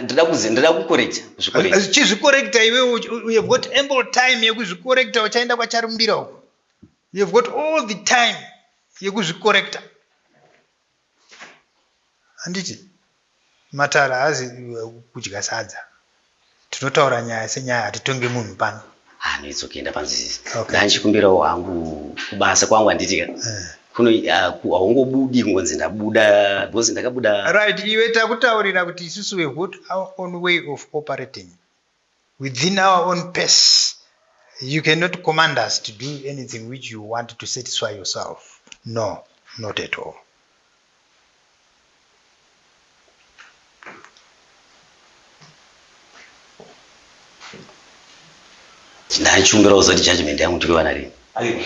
Ndida kuzi ndida kucorrecta, kuzvicorrecta. Chizvicorrecta iwe, you have got ample time yekuzvicorrecta uchaenda kwaCharumbira uko. You have got all the time yekuzvicorrecta. Handiti matara haazi kudya sadza. Tinotaura nyaya senyaya, hatitonge munhu pano. Ah, no, it's okay, ndapanzwisisa. Okay. Ndanchikumbirawo hangu kubasa kwangu handiti ka. Kuno haungobudi kungonzi ndabuda because ndakabuda. Right, iwe takutaurira kuti isusu we got our own way of operating within our own pace. You cannot command us to do anything which you want to satisfy yourself. No, not at all. Ndachikumbira kuzoti judgment yangu tikuiwana rini? Aiwa,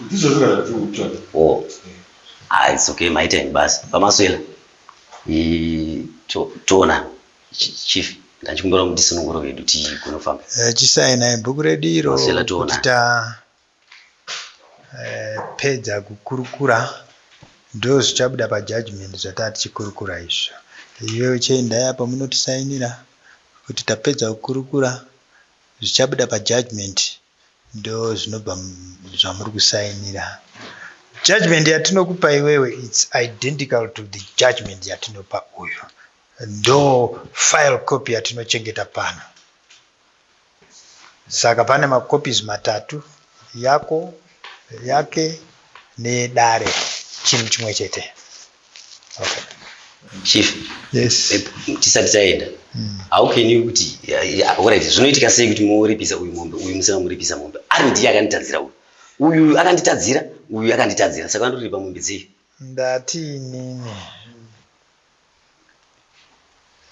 ndizvo zvega zvatiri kutsvaga. Oh. Ah, it's okay, maita henyu basa. Pamaswela. Toona chief, ndachikumbira kuti tisunungure vedu tigone kufamba. Chisainai bhuku redu iro Maswela toona. kuti ta pedza kukurukura, ndo zvichabuda pajudgment zvataa tichikurukura izvo. Iwe uchiendai apo munotisainira kuti tapedza kukurukura, zvichabuda pajudgment ndo zvinobva zvamuri kusainira. Judgment yatinokupa iwewe it's identical to the judgment yatinopa uyu. Ndo file copy yatinochengeta pano. Saka pane macopies matatu, yako, yake neyedare, chinhu chimwe chete. Okay. Chief. Yes. Tisati taenda. How can you kuti alright, zvinoitika sei kuti muripisa uyu mombe, uyu musina kumuripisa mombe? Ari ndiye akanditadzira uyu. Uyu akanditadzira, uyu akanditadzira. Saka andoripa mombe dzei? Ndati inini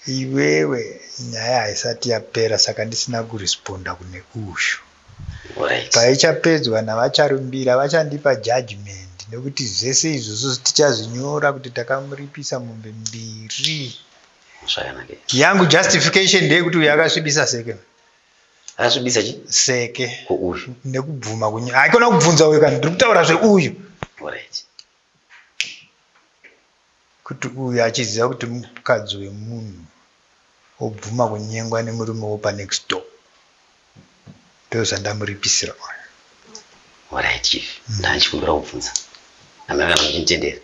iwewe nyaya haisati yapera, saka ndisina kuresponda kune uyu. Alright. Paichapedzwa navaCharumbira vachandipa judgment, nekuti zvese izvozvo tichazvinyora kuti takamuripisa mombe mbiri. Zvakanaka. Yangu justification ndeyekuti uyu akasvibisa seke. Akasvibisa chi? Seke. Ko uyu? Nekubvuma kunya. Haikona kubvunza uyu kana ndiri kutaura zveuyu. Alright. Kuti uyu achiziva kuti mukadzi wemunhu obvuma kunyengwa nemurume wopa next door. Ndozvandamuripisira uyu. Alright chief. Ndachikumbira kubvunza. Amai kana muchinditendera.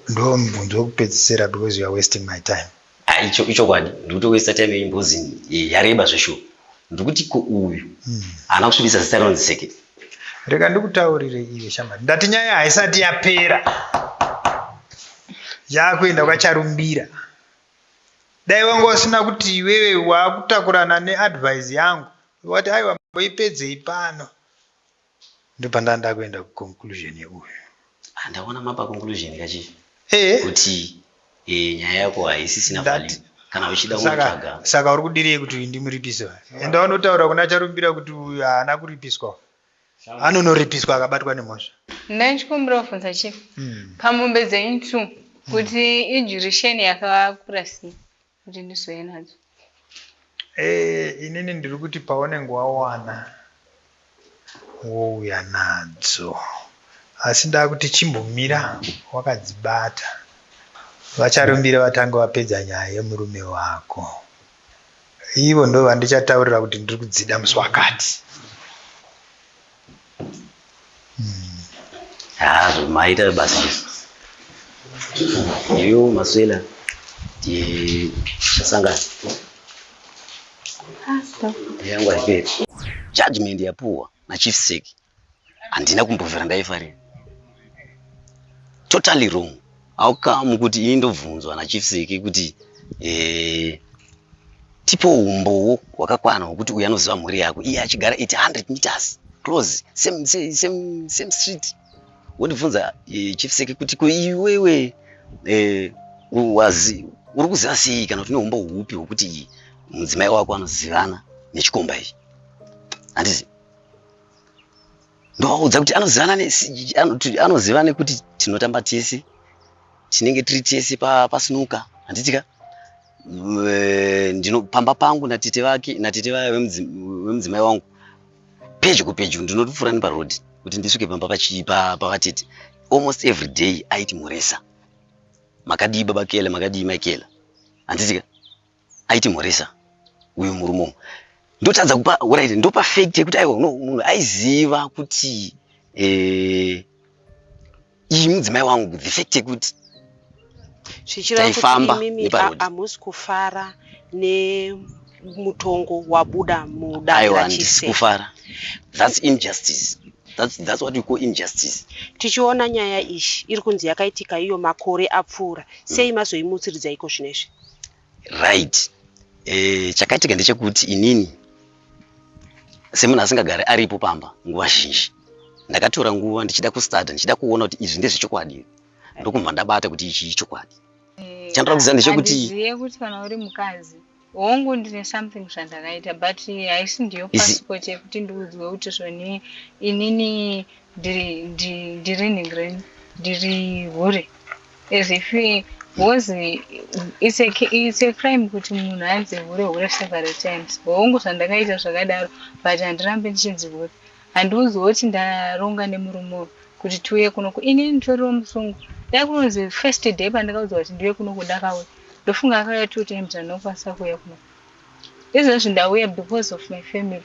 Ndo mubvunzo wekupedzisira because you are wasting my time. Ah, ichokwadi ndikutowaste time yenyu because yareba zveshuwa. Ndikuti ko uyu haana kusvibisa zita rinonzi Seke. Rega ndikutaurire iwe shamwari. Ndati nyaya haisati yapera. Yakuenda kwaCharumbira. Dai wanga usina kuti iwewe wakutakurana neadvice yangu. Wati aiwa mboipedzei pano. Ndopanda ndakuenda kuconclusion yeuyu. Ah, ndaona mapa conclusion kachief. Eh. Kuti nyaya yako haisisina value. Kana uchida kunotsvaga. Saka uri kudirei kuti uyu ndimuripise? Enda unotaura kuna Charumbira kuti uyu haana kuripiswa. Anonoripiswa akabatwa nemhosva. Ndachikumbira kubvunza chief. Pamombe dzenyu two kuti iduration yakakura sei kuti ndizouye nadzo? Inini ndiri kuti paunenge wawana wouya nadzo, asi ndakuti chimbomira wakadzibata. VaCharumbira vatange vapedza nyaya yemurume wako. Ivo ndo vandichataurira kuti ndiri kudzida musi wakati. Ah, maita basa. Iyo maswela tichasangana. Yangu haiperi. Judgment yapuwa na Chief Seki. Handina kumbobvira ndaifarira. Totally wrong. How come kuti ini ndobvunzwa naChief Seke kuti tipo umbowo hwakakwana hwekuti uyu anoziva mhuri yako, iye achigara 800 meters close, same, same, same, same street? Wondibvunza Chief Seke kuti ko iwewe uri kuziva sei, kana kuti neumbo hupi hwekuti mudzimai wako anozivana nechikomba ichi? Handiti ndovaudza kuti anozivana anoziva nekuti tinotamba tese, tinenge tiri tese pasnuka, handiti ka? Ndino pamba pangu natete vake, natete vaya vemudzimai wangu, pedyo pedyo, ndinotopfuura neparodhi kuti ndisvike pamba pavatete. Almost every day aiti mhoresa, "Makadii baba Kela? Makadii Michaela?" Handiti ka aiti mhoresa uyu murume uyu? Ndotadza kupa, right, ndopa fact yekuti aiwa, no, munhu aiziva kuti iyi mudzimai wangu, the fact yekuti Zvichireva kuti taifamba imimi neparodhi. Hamusi kufara nemutongo wabuda mudare Aiwa, raChief handisi Seke? kufara. That's injustice. That's what we call injustice. Tichiona nyaya iyi iri kunzi yakaitika iyo makore apfuura, sei mazoimutsiridza iko zvinezvi? Right, chakaitika ndechekuti inini semunhu asingagari aripo pamba nguva zhinji, ndakatora nguva ndichida kustarta, ndichida kuona kuti izvi ndezvechokwadi, ndokubva ndabata kuti ichi ichokwadi. Chandoda kuziva ndechekuti Handizive kuti kana uri mukadzi, hongu, ndine something zvandakaita, but haisi ndiyo passport yekuti ndiudzwe kuti zvoni inini ndiri nhingirini, ndiri hure, as if, because it's a crime kuti munhu anzi hure hure several times. Hongu, zvandakaita zvakadaro, but handirambi ndichinzi hure. Handiudzwe kuti ndaronga nemurume uyu kuti tiuye kunoku. Inini nditoriwo musungu. Dai kunonzi first day pandakaudzwa kuti ndiuye kunoku ndakauya, ndofunga akauya two times, andinokwanisa kuuya kunoku. Izvozvi ndauya because of my family,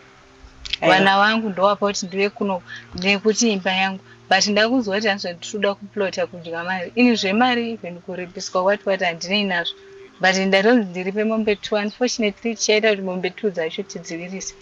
vana vangu ndowapa kuti ndiuye kunoku nekuti imba yangu, but ndakunzwa kuti hanzi tinoda kuplota kudya mari. Ini zvemari, even kuripiswa what what, handinei nazvo, but ndatonzi ndiripe mombe two. Unfortunately, tichaita kuti mombe two dzacho tidzivirise.